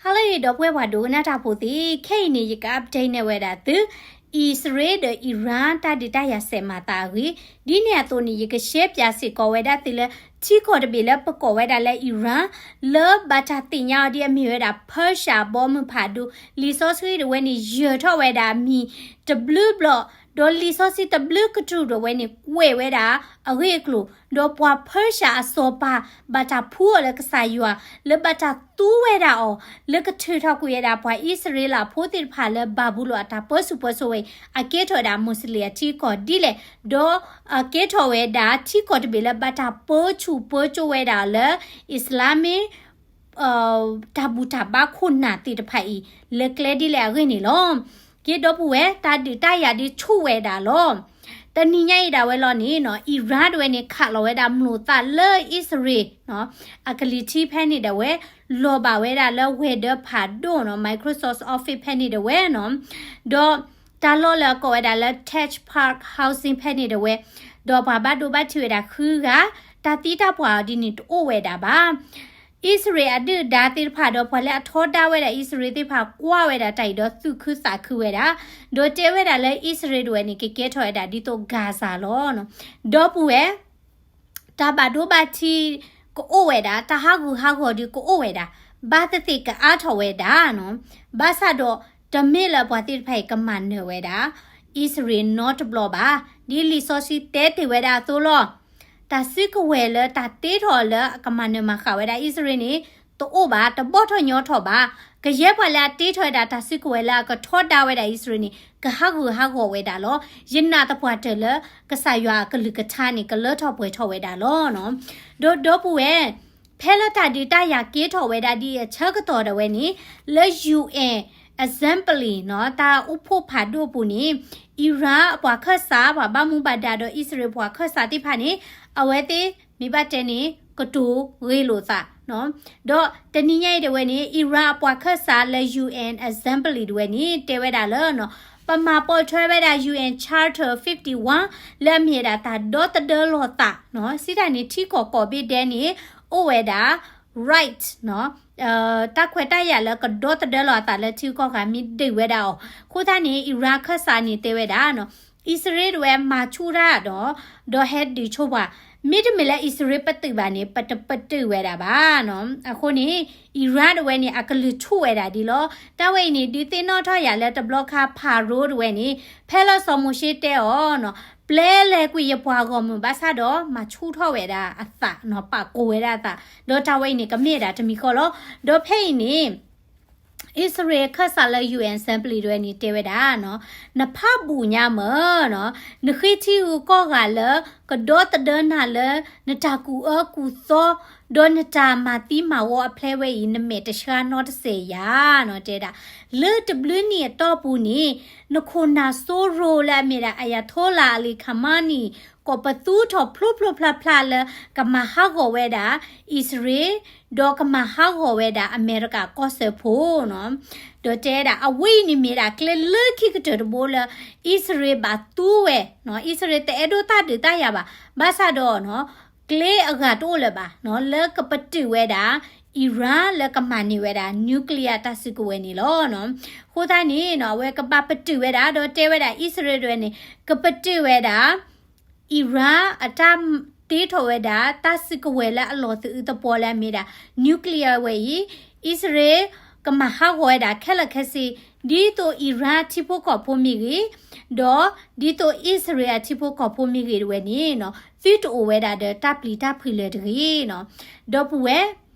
ဟါလၢအဂ့ၤ ဒီပုၢ်ဝဲၢ်ပှၤဒိကနၣ်တၢ်ဖိသ့ၣ်, ခဲအံၤန့ၣ် ယက update န့ၢ်ဝဲဒၣ်သု အံၣ်စရ့လးဒီး Iran တၢ်ဒုးတၢ်ယၤစဲးမၤသးအဂ့ၢ်, ဒ်န့ၣ်အသိးန့ၣ် ယကရှဲပၠးစ့ၢ်ကီးဝဲဒၣ်သုလၢ ထံကီၢ်တဘ့ၣ်လၢပကိးဝဲဒၣ်လၢ Iran လၢဘၣ်တၢ်သ့ၣ်ညါအီၤဒ်အမ့ၢ်ဝဲဒၣ် Persia ဘီမုၢ်ဖးဒိၣ်, လံာ်စီဆှံတဝဲန့ၣ် ယၢၤထီၣ်ဝဲဒၣ်အမံၤတဘျုးဘျီၣ်, ဒီးလံာ်စီဆှံတဘျုးကတြူၢ်တဝဲန့ၣ် ကွဲးဝဲဒၣ်အဂ့ၢ်အကျိၤ, ဒီးပှၤ Persia အစီၤပၤ ဘၣ်တၢ်ဖှူအီၤလၢကစၢ်ယွၤ, လၢဘၣ်တၢ်သူဝဲဒၣ်အီၤ လၢကထုးထီၣ်ကွံာ်ဝဲဒၣ်ပှၤအံၣ်စရ့လးဖိသ့ၣ်တဖၣ်လၢဘၤဘူလိၣ်အတၢ်ပၢဆူၣ်ပၢစိးဝဲအံၤ, အကဲထီၣ်ဝဲဒၣ် Muslim အထံကီၢ်ဒ်လဲၣ်, ဒီးအကဲထီၣ်ဝဲဒၣ်ထံကီၢ်တဘ့ၣ်လၢဘၣ်တၢ်ပၢဆူၣ်ပၢစိးဝဲဒၣ်လၢ Islamic တၢ်ဘူၣ်တၢ်ဘါခိၣ်နၢ်သ့ၣ်တဖၣ်အံၤ လၢကျဲဒ်လဲၣ်အဂ့ၢ်န့ၣ်လီၤ. က့ဒီပုၢ်ဝဲၢ် တၢ်ဒုးတၢ်ယၤဒ်ဆူၣ်ဝဲဒၣ်လီၤ. တနံၤညါအံၤဒၣ်ဝဲလီၤန့ၣ် Iran တဝဲန့ၣ် ခးလီၤဝဲဒၣ်မျိာ်သၣ်လၢအံၣ်စရ့လး အကလံၤထံးဖဲန့ၣ်ဒၣ်ဝဲ, လီၤဘၣ်ဝဲဒၣ်လၢဝဲၤဒၢးဖးဒိၣ်နီၤ Microsoft Office ဖဲန့ၣ်ဒၣ်ဝဲနီၤ, ဒီးတၢ်လီၢ်လၢအကိးဝဲဒၣ်လၢ Taj Park Housing ဖဲန့ၣ်ဒၣ်ဝဲ, ဒီးပှၤဘၣ်ဒိဘၣ်ထံးဝဲဒၣ်ဃုဂၤ, တၢ်သံတၢ်ပှၢ်အီၤဒ်န့ၣ်တအိၣ်ဝဲဒၣ်ဘၣ်. အံၣ်စရ့လးအဒုၣ်ဒါသ့ၣ်တဖၣ်ဒီးပှၤလၢအထီဒါဝဲဒၣ်အံၣ်စရ့လးသ့ၣ်တဖၣ်ကွၢ်ဝဲဒၣ်တၢ်အံၤဒီးသူၣ်ခုသးခုဝဲဒၣ်, ဒီးတဲဝဲဒၣ်လၢအံၣ်စရ့လးတဝဲန့ၣ် ကကဲထီၣ်ဝဲဒၣ်ဒ်သိး Gaza လီၤ. ဒီပုၢ်ဝဲၢ် တၢ်ဘၣ်ဒိဘၣ်ထံးကအိၣ်ဝဲဒၣ်, တၢ်ဟးဂူာ်ဟးဂီၤဒုးကအိၣ်ဝဲဒၣ်, ဘၣ်သ့ၣ်သ့ၣ်ကအါထီၣ်ဝဲဒၣ်နီၤ, ဘၣ်ဆၣ်ဒီးတမ့ၢ်လၢပှၤသ့ၣ်တဖၣ်အံၤကမၤနၢၤဝဲဒၣ် အံၣ်စရ့လးနီတဘျီဘၣ်, ဒ်လံာ်စီဆှံတဲတ့ၢ်ဝဲဒၣ်အသိးလီၤ. တၢ်စုကဝဲၤလၢတၢ်တ့ထီၣ်လၢအကမၤနၢၤမၤဃာ်ဝဲဒၣ်အံၣ်စရ့လးန့ၣ် တအိၣ်ဘၣ်, တဘီၣ်ထီၣ်ညီထီၣ်ဘၣ်. ကယဲၢ်ပှၤလၢအတ့ထီၣ်ဝဲဒၣ်တၢ်စုကဝဲၤလၢအကထီဒါဝဲဒၣ်အံၣ်စရ့လးန့ၣ် ကဟးဂူာ်ဟးဂီၤဝဲဒၣ်လီၤ. ယနာ်သပှၢ်တၢၢ်လၢကစၢ်ယွၤအကလုၢ်ကထါန့ၣ် ကလၢထီၣ်ပှဲၤထီၣ်ဝဲဒၣ်လီၤနီၤ. ဒီးဒီပုၢ်ဝဲၢ် ဖဲလၢတၢ်ဒုးတၢ်ယၤကဲထီၣ်ဝဲဒၣ်ဒ်အံၤအဆၢကတီၢ်ဒၣ်ဝဲန့ၣ် လၢ UN Assembly နီၤ တၢ်အိၣ်ဖှိၣ်ဖးဒိၣ်အပူၤန့ၣ် Iran အပှၤခၢၣ်စး ပှၤဘၣ်မူဘၣ်ဒါဒီးအံၣ်စရ့လးပှၤခၢၣ်စးသ့ၣ်တဖၣ်န့ၣ် အဝဲသ့ၣ်မ့ၢ်ဘၣ်တဲန့ၣ် ကတိၤဂ့ၤလိာ်သးနီၤ. ဒီးတနံၤညါအံၤဒၣ်ဝဲန့ၣ် Iran အပှၤခၢၣ်စးလၢ UN Assembly ဒၣ်ဝဲန့ၣ် တဲဝဲဒၣ်လၢ ပမၤပိာ်ထွဲဝဲဒၣ် UN Charter fifty-one လၢအမ့ၢ်ဝဲဒၣ်တၢ်ဒီသဒၢလိာ်သးနီၤ. စံးတၢ်န့ၣ် ထံကီၢ်ကိးဘ့ၣ်ဒဲးန့ၣ် အိၣ်ဝဲဒၣ် right နီၤ တၢ်ခွဲးတၢ်ယာ်လၢကဒီသဒၢလိာ်အသးလၢထံကီၢ်ဂၤမ့ၢ်ဒုးဝဲဒၣ်အီၤ. အဃိသတးန့ၣ် Iran ခၢၣ်စးန့ၣ်တဲဝဲဒၣ်နီၤ အံၣ်စရ့လးတဝဲမၤဆူၣ်တၢ်ဒီး ဒီးဟဲဒုးဆိပှၤ, မ့တမ့ၢ်လၢအံၣ်စရ့လးပတုာ်ဘၣ်န့ၣ် ပတပတုာ်ဝဲဒၣ်ဘၣ်နီၤ. အဃိန့ၣ် Iran တဝဲန့ၣ် အကလုၢ်ဆူၣ်ဝဲဒၣ်ဒ်လီၤ. တၢ်ဝဲအံၤန့ၣ် ဒုးသ့ၣ်နီၣ်ထီၣ်ယၤလၢတဘျီခါ ဖၤရိၤတဝဲန့ၣ် ဖဲလၢစီၤမိၤၡ့တဲအီၤနီၤ ပျဲလဲၤကွံာ်ယပှၤဂီၢ်မုၢ်ဘၣ်ဆၣ်ဒီး မၤဆူၣ်ထီၣ်ဝဲဒၣ်အသးနီၤ ပာ်ကိးဝဲဒၣ်အသး, ဒီးတၢ်ဝဲအံၤန့ၣ် ကမ့ၢ်ဝဲဒၣ်တမံၤဃီလီၤ. ဒီးဖဲအံၤန့ၣ် အံၣ်စရ့လးခၢၣ်စးလၢ UN Assembly တဝဲန့ၣ် တဲဝဲဒၣ်နီၤ နဖးဘူၣ်ညါမၢ်နီၤ, နဃ့ထံဂုၤကီၢ်ဂၤလၢ ကဒီသဒၢနၤလၢ နတၢ်ကူၣ်အၢကူၣ်သီ ဒီးနတၢ်မၤသံမၤဝီအဖျဲဝဲအံၤ နမဲာ်တဆှါနီတစဲးယၤနီၤ တဲဒၣ်. လၢတဘျုးနံၣ်အတီၢ်ပူၤန့ၣ် နခိၣ်နၢ်စိရိၤလၢအမ့ၢ်ဒၣ် Ayatollah Ali Khamenei ကိးပသူထီၣ်ဖျိဖျိဖျါဖျါလၢ ကမၤဟးဂီၤဝဲဒၣ် အံၣ်စရ့လး ဒီးကမၤဟးဂီၤဝဲဒၣ်အမဲရကၤကီၢ်စၢဖှိၣ်နီၤ. ဒီးတဲဒၣ် အဝဲအံၤန့ၣ်မ့ၢ်ဒၣ်ကျဲလၢခံကတၢၢ်တဘိလၢ အံၣ်စရ့လးဘၣ်သူဝဲနီၤ, အံၣ်စရ့လးတအဲၣ်ဒိးတၢ်ဒုးတၢ်ယၤဘၣ်, ဘၣ်ဆၣ်ဒီးနီၤ ကျဲအဂၤတအိၣ်လၢၤဘၣ်နီၤ လၢကပတုာ်ဝဲဒၣ် Iran လၢကမၤန့ၢ်ဝဲဒၣ် nuclear တၢ်စုကဝဲၤန့ၣ်လီၤနီၤ. အဃိသတးန့ၣ်နီၤ အဝဲကဘၣ်ပတုာ်ဝဲဒၣ် ဒီးတဲဝဲဒၣ် အံၣ်စရ့လးတဝဲန့ၣ် ကပတုာ်ဝဲဒၣ် Iran အတၢ်တ့ထီၣ်ဝဲဒၣ် တၢ်စုကဝဲၤလၢအလီၤသအုးသပှီၤလၢအမ့ၢ်ဒၣ် nuclear ဝဲအံၤ, အံၣ်စရ့လးကမၤဟးဂီၤဝဲဒၣ်ခဲလၢာ်ခဲဆ့, ဒ်သိး Iran အထံဖိကီၢ်ဖိမ့ၢ်ဂ့ၤ, ဒီးဒ်သိးအံၣ်စရ့လးအထံဖိကီၢ်ဖိမ့ၢ်ဂ့ၤတဝဲန့ၣ်နီၤ သုတအိၣ်ဝဲဒၣ်ဒီးတၢ်ပျံၤတၢ်ဖုးလၢၤတဂ့ၤနီၤ. ဒီပုၢ်ဝဲၢ်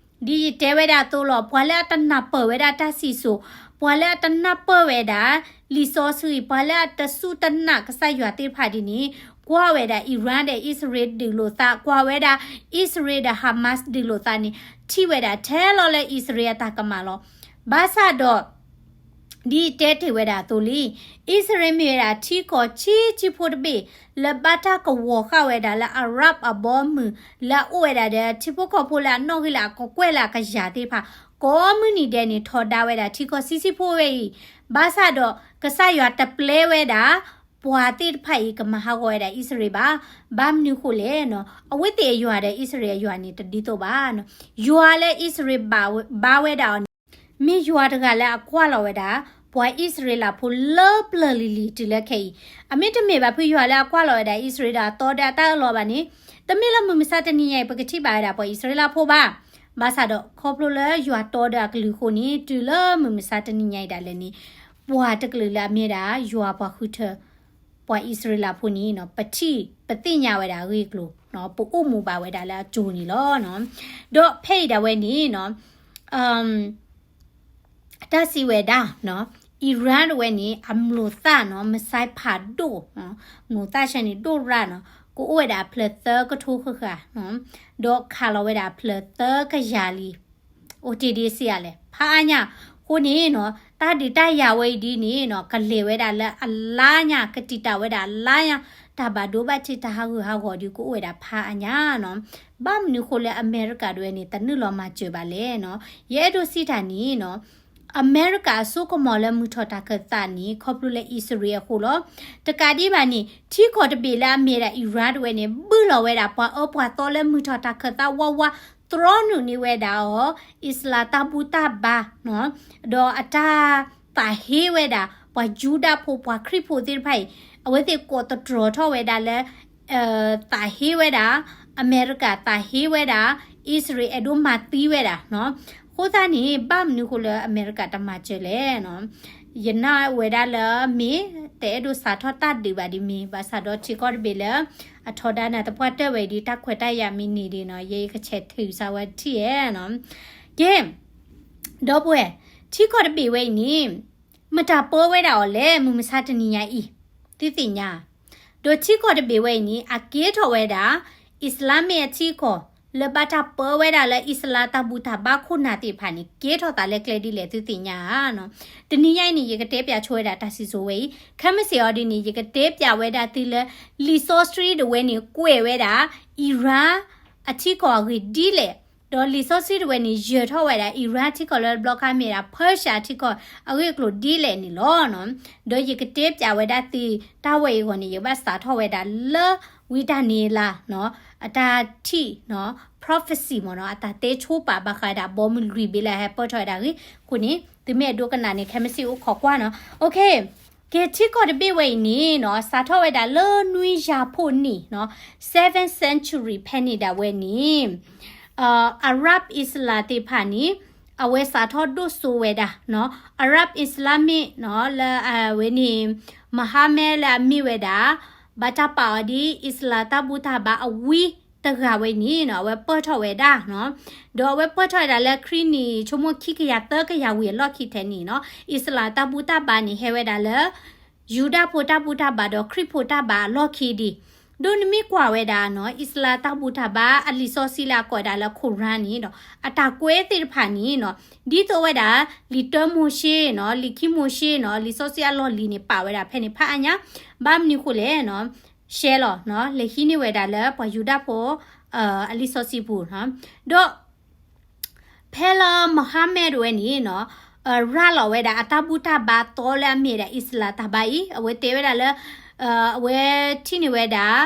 ဒ်ယတဲဝဲဒၣ်အသိးလီၤ, ပှၤလၢအတနၢ်ပၢၢ်ဝဲဒၣ်တၢ်စံၣ်စိၤ, ပှၤလၢအတနၢ်ပၢၢ်ဝဲဒၣ်လံာ်စီဆှံ, ပှၤလၢအတစူၢ်တနာ်ကစၢ်ယွၤသ့ၣ်တဖၣ်ဒ်န့ၣ် ကွၢ်ဝဲဒၣ် Iran ဒီးအံၣ်စရ့လးဒုးလိာ်သး, ကွၢ်ဝဲဒၣ်အံၣ်စရ့လးဒီး Hamas ဒုးလိာ်သးန့ၣ် ထံၣ်ဝဲဒၣ်ထဲလီၤလၢအံၣ်စရ့လးအတၢ်ကမၣ်လီၤ. ဘၣ်ဆၣ်ဒီး ဒ်တဲတ့ၢ်ဝဲဒၣ်အသိးလံ, အံၣ်စရ့လးမ့ၢ်ဝဲဒၣ်ထံကီၢ်ဆံးဆံးဖိတဘ့ၣ် လၢဘၣ်တၢ်ကဝီၤဃာ်ဝဲဒၣ်လၢ Arab အဘီအမုၢ် လၢအအိၣ်ဝဲဒၣ်ဒီးထံဖိကီၢ်ဖိလၢအနီၣ်ဂံၢ်လၢအကကွဲၢ်လၢအကယၤသ့ၣ်တဖၣ် ကိးမုၢ်နံၤဒဲးန့ၣ် ထီဒါဝဲဒၣ်ထံကီၢ်ဆံးဆံးဖိဝဲအံၤ, ဘၣ်ဆၣ်ဒီးကစၢ်ယွၤတပျဲဝဲဒၣ် ပှၤသ့ၣ်တဖၣ်အံၤကမၤဟးဂီၤဝဲဒၣ်အံၣ်စရ့လးဘၣ်. ဘၣ်မနုၤဃိလဲၣ်နီၤ, အဝဲသ့ၣ်အယွၤဒီးအံၣ်စရ့လးအယွၤန့ၣ် တဒ်သိးဘၣ်နီၤ. ယွၤလၢအံၣ်စရ့လးဘါဝဲဒၣ်အီၤန့ၣ် မ့ၢ်ယွၤတဂၤလၢအကွၢ်လီၤဝဲဒၣ် ပှၤအံၣ်စရ့လးဖိလၢပျၢၤလံၤလံၤတုၤလၢခဲအံၤ, အမ့တမ့ၢ်ဘၣ်ဖုယွၤလၢအကွၢ်လီၤဝဲဒၣ်အံၣ်စရ့လးဒီးအတီဒီးအတၢ်အၢၣ်လီၤဘၣ်န့ၣ်, တမ့ၢ်လၢမုၢ်မဆါတနံၤညါအံၤ ပကထံၣ်ဘၣ်ဝဲဒၣ်ပှၤအံၣ်စရ့လးဖိဘၣ်. ဘၣ်ဆၣ်ဒီးခီဖျိလၢယွၤတီဒီးအကလုၢ်အဃိန့ၣ် တုၤလၢမုၢ်မဆါတနံၤညါအံၤဒၣ်လဲာ်န့ၣ်, ပှၤတကလုာ်လၢအမ့ၢ်ဒၣ်ယွၤပှၤဃုထၢ ပှၤအံၣ်စရ့လးဖိန့ၣ်နီၤ ပထံၣ်ပသ့ၣ်ညါဝဲဒၣ်အဂ့ၢ်အကျိၤနီၤ ပအိၣ်မူဘၣ်ဝဲဒၣ်လၢအစိၤန့ၣ်လီၤနီၤ. ဒီးဖဲအံၤဒၣ်ဝဲန့ၣ်နီၤ တၢ်စံးဝဲဒၣ်နီၤ Iran တဝဲန့ၣ် အမျိာ်သၣ်နီၤ missile ဖးဒိၣ်နီၤ မျိာ်သၣ်ဆဲန့ၣ်ဒိၣ်ရၣ်နီၤ ကအိၣ်ဝဲဒၣ်အဖျၢၣ်သၢကထိဃၣ်ဃၣ်နီၤ ဒီးခးလီၤဝဲဒၣ်အဖျၢၣ်သၢကယၤလံ အိၣ်တ့ၢ်ဒ်စံးအါလဲၣ် ဖးအါညါ အဃိန့ၣ်နီၤ တၢ်ဒုးတၢ်ယၤဝဲအံၤဒ်န့ၣ်နီၤ ကလဲၤဝဲဒၣ်လၢအလါညါ ကတံာ်တာ်ဝဲဒၣ်အလါညါ တၢ်ဘၣ်ဒိဘၣ်ထံးတၢ်ဟးဂူာ်ဟးဂီၤဒ်ကအိၣ်ဝဲဒၣ်ဖးအါညါနီၤ. ဘၣ်မနုၤဃိလၢအမဲရကၤဒၣ်ဝဲန့ၣ် တနုာ်လီၤမၤစၢၤဘၣ်လဲၣ်နီၤ. ယအဲၣ်ဒိးစံးတၢ်န့ၣ်နီၤ အမဲရကၤအစိကမီၤလၢမုၢ်ထီၣ်တၢ်ခၢၣ်သးန့ၣ် ခီဖျိလၢအံၣ်စရ့လးအဃိလီၤ. တကးဒံးဘၣ်န့ၣ် ထံကီၢ်တဘ့ၣ်လၢအမ့ၢ်ဒၣ် Iran တဝဲန့ၣ် ဘုၣ်လီၤဝဲဒၣ်ပှၤအၢပှၤသီလၢမုၢ်ထီၣ်တၢ်ခၢၣ်သးဝါဝါ တြီနုာ်န့ၢ်ဝဲဒၣ်အီၤ အံၣ်စရ့လးတၢ်ဘူၣ်တၢ်ဘါနီၤ ဒီးအတၢ်သးဟ့ဝဲဒၣ် ပှၤယူဒၤဖိပှၤခရံာ်ဖိသ့ၣ်တဖၣ်အံၤ အဝဲသ့ၣ်ကိးသတြီၤထီၣ်ဝဲဒၣ်လၢ သးဟ့ဝဲဒၣ် အမဲရကၤ သးဟ့ဝဲဒၣ် အံၣ်စရ့လး အဲၣ်ဒိးမၤသံဝဲဒၣ်နီၤ. အဃိသတးန့ၣ် ဘၣ်မနုၤဃိလၢအမဲရကၤတမၤစၢၤလဲၣ်နီၤ. ယနာ်ဝဲဒၣ်လၢမ့ၢ် တအဲၣ်ဒိးစးထီၣ်တၢ်ဒုးဘၣ်ဒ်မ့ၢ် ဘၣ်ဆၣ်ဒီးထံကီၢ်တဘ့ၣ်လၢ အထီဒါနၤသပှၢ်တၢၢ်ဝဲအံၤဒ် တၢ်ခွဲးတၢ်ယာ်မ့ၢ်န့ၢ်ဒ်နီၤ ယဲယကဆဲးထုးစၢ်ဝဲထံၣ်ဧါနီၤ. ကဲ ဒီပုၢ်ဝဲၢ် ထံကီၢ်တဘ့ၣ်ဝဲအံၤန့ၣ် မတၤပၢဝဲဒၣ်အီၤလဲၣ် မုၢ်မဆါတနံၤညါအံၤ သုသ့ၣ်ညါ ဒီးထံကီၢ်တဘ့ၣ်ဝဲအံၤန့ၣ် အကဲထီၣ်ဝဲဒၣ် Islamic အထံကီၢ် လၢဘၣ်တၢ်ပၢဝဲဒၣ်လၢအံၣ်စရ့လးတၢ်ဘူၣ်တၢ်ဘါခိၣ်နၢ်သ့ၣ်တဖၣ်န့ၣ် ကဲထီၣ်သးလၢကျဲဒ်လဲၣ်သုသ့ၣ်ညါဧါနီၤ. တနံၤညါအံၤန့ၣ် ယကတဲပၠးဆိဝဲဒၣ်တၢ်စံၣ်စိၤဝဲအံၤ ခဲမုၢ်ဆ့ၣ်အီၤဒ်န့ၣ် ယကတဲပၠးဝဲဒၣ်သုလၢ လံာ်စီဆှံတဝဲန့ၣ် ကွဲးဝဲဒၣ် Iran အထံကီၢ်အဂ့ၢ်ဒ်လဲၣ် ဒီးလံာ်စီဆှံတဝဲန့ၣ် ယၢၤထီၣ်ဝဲဒၣ် Iran ထံကီၢ်လၢတဘျီခါမ့ၢ်ဒၣ် Persia ထံကီၢ်အဂ့ၢ်အကျိၤဒ်လဲၣ်န့ၣ်လီၤနီၤ. ဒီးယကတဲပၠးဝဲဒၣ်သု တၢ်ဝဲအံၤအဂီၢ်န့ၣ် ယကဘၣ်စးထီၣ်ဝဲဒၣ်လၢ ဝံတၢ်န့ၣ်လၢနီၤ အတၢ်ထံၣ်နီၤ prophecy မ့ၢ်နီၤ အတၢ်တဲဆိပာ်ဘၣ်ဃးဒၣ် ဘီမုၢ်လွံၢ်ဘ့ၣ်လၢဟဲပၢၢ်ထီၣ်ဝဲဒၣ်အဂ့ၢ် အဃိန့ၣ် သုမ့ၢ်အဲၣ်ဒိးကနၣ်န့ၣ် ခဲမုၢ်ဆ့ၣ်အိၣ်ခိးကွၢ်နီၤ. ကဲ ထံကီၢ်တဘ့ၣ်ဝဲအံၤန့ၣ်နီၤ စးထီၣ်ဝဲဒၣ်လၢနွံယၤဖှိၣ်နံၣ်နီၤ seventh century ဖဲန့ၣ်ဒၣ်ဝဲန့ၣ် Arab Islam သ့ၣ်တဖၣ်န့ၣ် အဝဲစးထီၣ်ဒိၣ်စိဝဲဒၣ်နီၤ Arab Islamic နီၤ လၢအဝဲန့ၣ် Muhammad လၢအမ့ၢ်ဝဲဒၣ် ဘၣ်တၢ်ပာ်အီၤဒ် အံၣ်စရ့လးတၢ်ဘူၣ်တၢ်ဘါအဝံတဂၤဝဲန့ၣ်နီၤ အဝဲပၢၢ်ထီၣ်ဝဲဒၣ်နီၤ ဒီးအဝဲပၢၢ်ထီၣ်ဝဲဒၣ်လၢခရံာ်နံၣ် ဆိကမိၣ်ခံကယၤသၢကယၤဝံၤအလီၢ်ခံထဲန့ၣ်နီၤ အံၣ်စရ့လးတၢ်ဘူၣ်တၢ်ဘါန့ၣ် ဟဲဝဲဒၣ်လၢ ယူဒၤဖိတၢ်ဘူၣ်တၢ်ဘါဒီးခရံာ်ဖိတၢ်ဘါအလီၢ်ခံဒံး ဒီးနမ့ၢ်ကွၢ်ဝဲဒၣ်နီၤ အံၣ်စရ့လးတၢ်ဘူၣ်တၢ်ဘါအလံာ်စီဆှံလၢအကိးဝဲဒၣ်လၢ Quran န့ၣ်ဒီး အတၢ်ကွဲးသ့ၣ်တဖၣ်န့ၣ်နီၤ ဒ်သိးဝဲဒၣ် လံာ်တၢမိၤၡ့နီၤ လံာ်ခံမိၤၡ့နီၤ လံာ်စီဆှံအလီၢ်လံၤန့ၣ် ပာ်ဝဲဒၣ်ဖဲန့ၣ်ဖးအါညါ ဘၣ်မနုၤဃိလဲၣ်နီၤ ရှဲလီၤနီၤ လဲၤဟံးန့ၢ်ဝဲဒၣ်လၢပှၤယူဒၤဖိ အလံာ်စီဆှံပူၤနီၤ ဒီး ဖဲလၢ Muhammad တဝဲန့ၣ်နီၤ ရၤလီၤဝဲဒၣ်အတၢ်ဘူၣ်တၢ်ဘါသီလၢအမ့ၢ်ဒၣ်အံၣ်စရ့လးတၢ်ဘါအံၤ အဝဲတဲဝဲဒၣ်လၢ အဝဲထံၣ်န့ၢ်ဝဲဒၣ်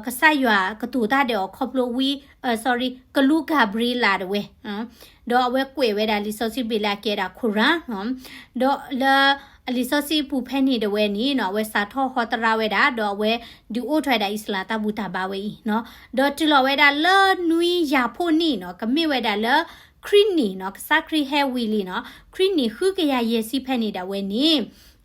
ကစၢ်ယွၤကတိၤတၢ်ဒီးအီၤခီဖျိဝံ sorry ကလူးကၤဘြံလးတဝဲ ဒီးအဝဲကွဲးဝဲဒၣ်လံာ်စီဆှံဘ့ၣ်လၢအကဲဒၣ် Quran နီၤ ဒီးလၢအလံာ်စီဆှံပူၤဖဲန့ၣ်တဝဲန့ၣ်နီၤ အဝဲစးထီၣ်ဟီတရါဝဲဒၣ် ဒီးအဝဲဒုးအိၣ်ထီၣ်ဝဲဒၣ်အံၣ်စရ့လးတၢ်ဘူၣ်တၢ်ဘါဝဲအံၤနီၤ ဒီးတုၤလီၤဝဲဒၣ်လၢနွံယၤဖှိၣ်နံၣ်နီၤ ကမ့ၢ်ဝဲဒၣ်လၢ ခရံာ်နံၣ်နီၤ ကစၢ်ခရံာ်ဟဲဝံၤလံနီၤ ခရံာ်နံၣ်ဃုကယၤယဲၢ်ဆံဖဲန့ၣ်ဒၣ်ဝဲန့ၣ်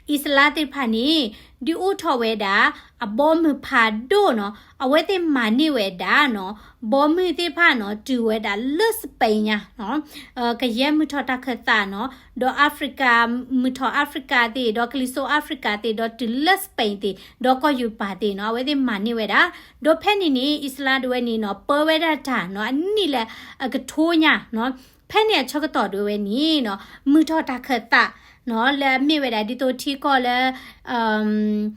အံၣ်စရ့လးသ့ၣ်တဖၣ်န့ၣ် ဒုးအိၣ်ထီၣ်ဝဲဒၣ် အဘီမုၢ်ဖးဒိၣ်နီၤ အဝဲသ့ၣ်မၤန့ၢ်ဝဲဒၣ်နီၤ ဘီမုၢ်သ့ၣ်တဖၣ်နီၤ တုၤဝဲဒၣ်လၢ Spain ညါနီၤ ကယဲၢ်မုၢ်ထီၣ်တၢ်ခၢၣ်သးနီၤ ဒီး Africa မုၢ်ထီၣ် Africa သ့ၣ် ဒီးကလံၤစိး Africa သ့ၣ် ဒီးတုၤလၢ Spain သ့ၣ် ဒီးကီၢ်ယူပၤသ့ၣ်နီၤ အဝဲသ့ၣ်မၤန့ၢ်ဝဲဒၣ် ဒီးဖဲန့ၣ်န့ၣ် အံၣ်စရ့လးတဝဲန့ၣ်နီၤ ပၢဝဲဒၣ်တၢ်နီၤ အနံၣ်လၢအကထိညါနီၤ ဖဲန့ၣ်အဆၢကတီၢ်တဝဲန့ၣ်နီၤ မုၢ်ထီၣ်တၢ်ခၢၣ်သးနီၤ လၢအမ့ၢ်ဝဲဒၣ်ဒ်သိးထံကီၢ်လၢ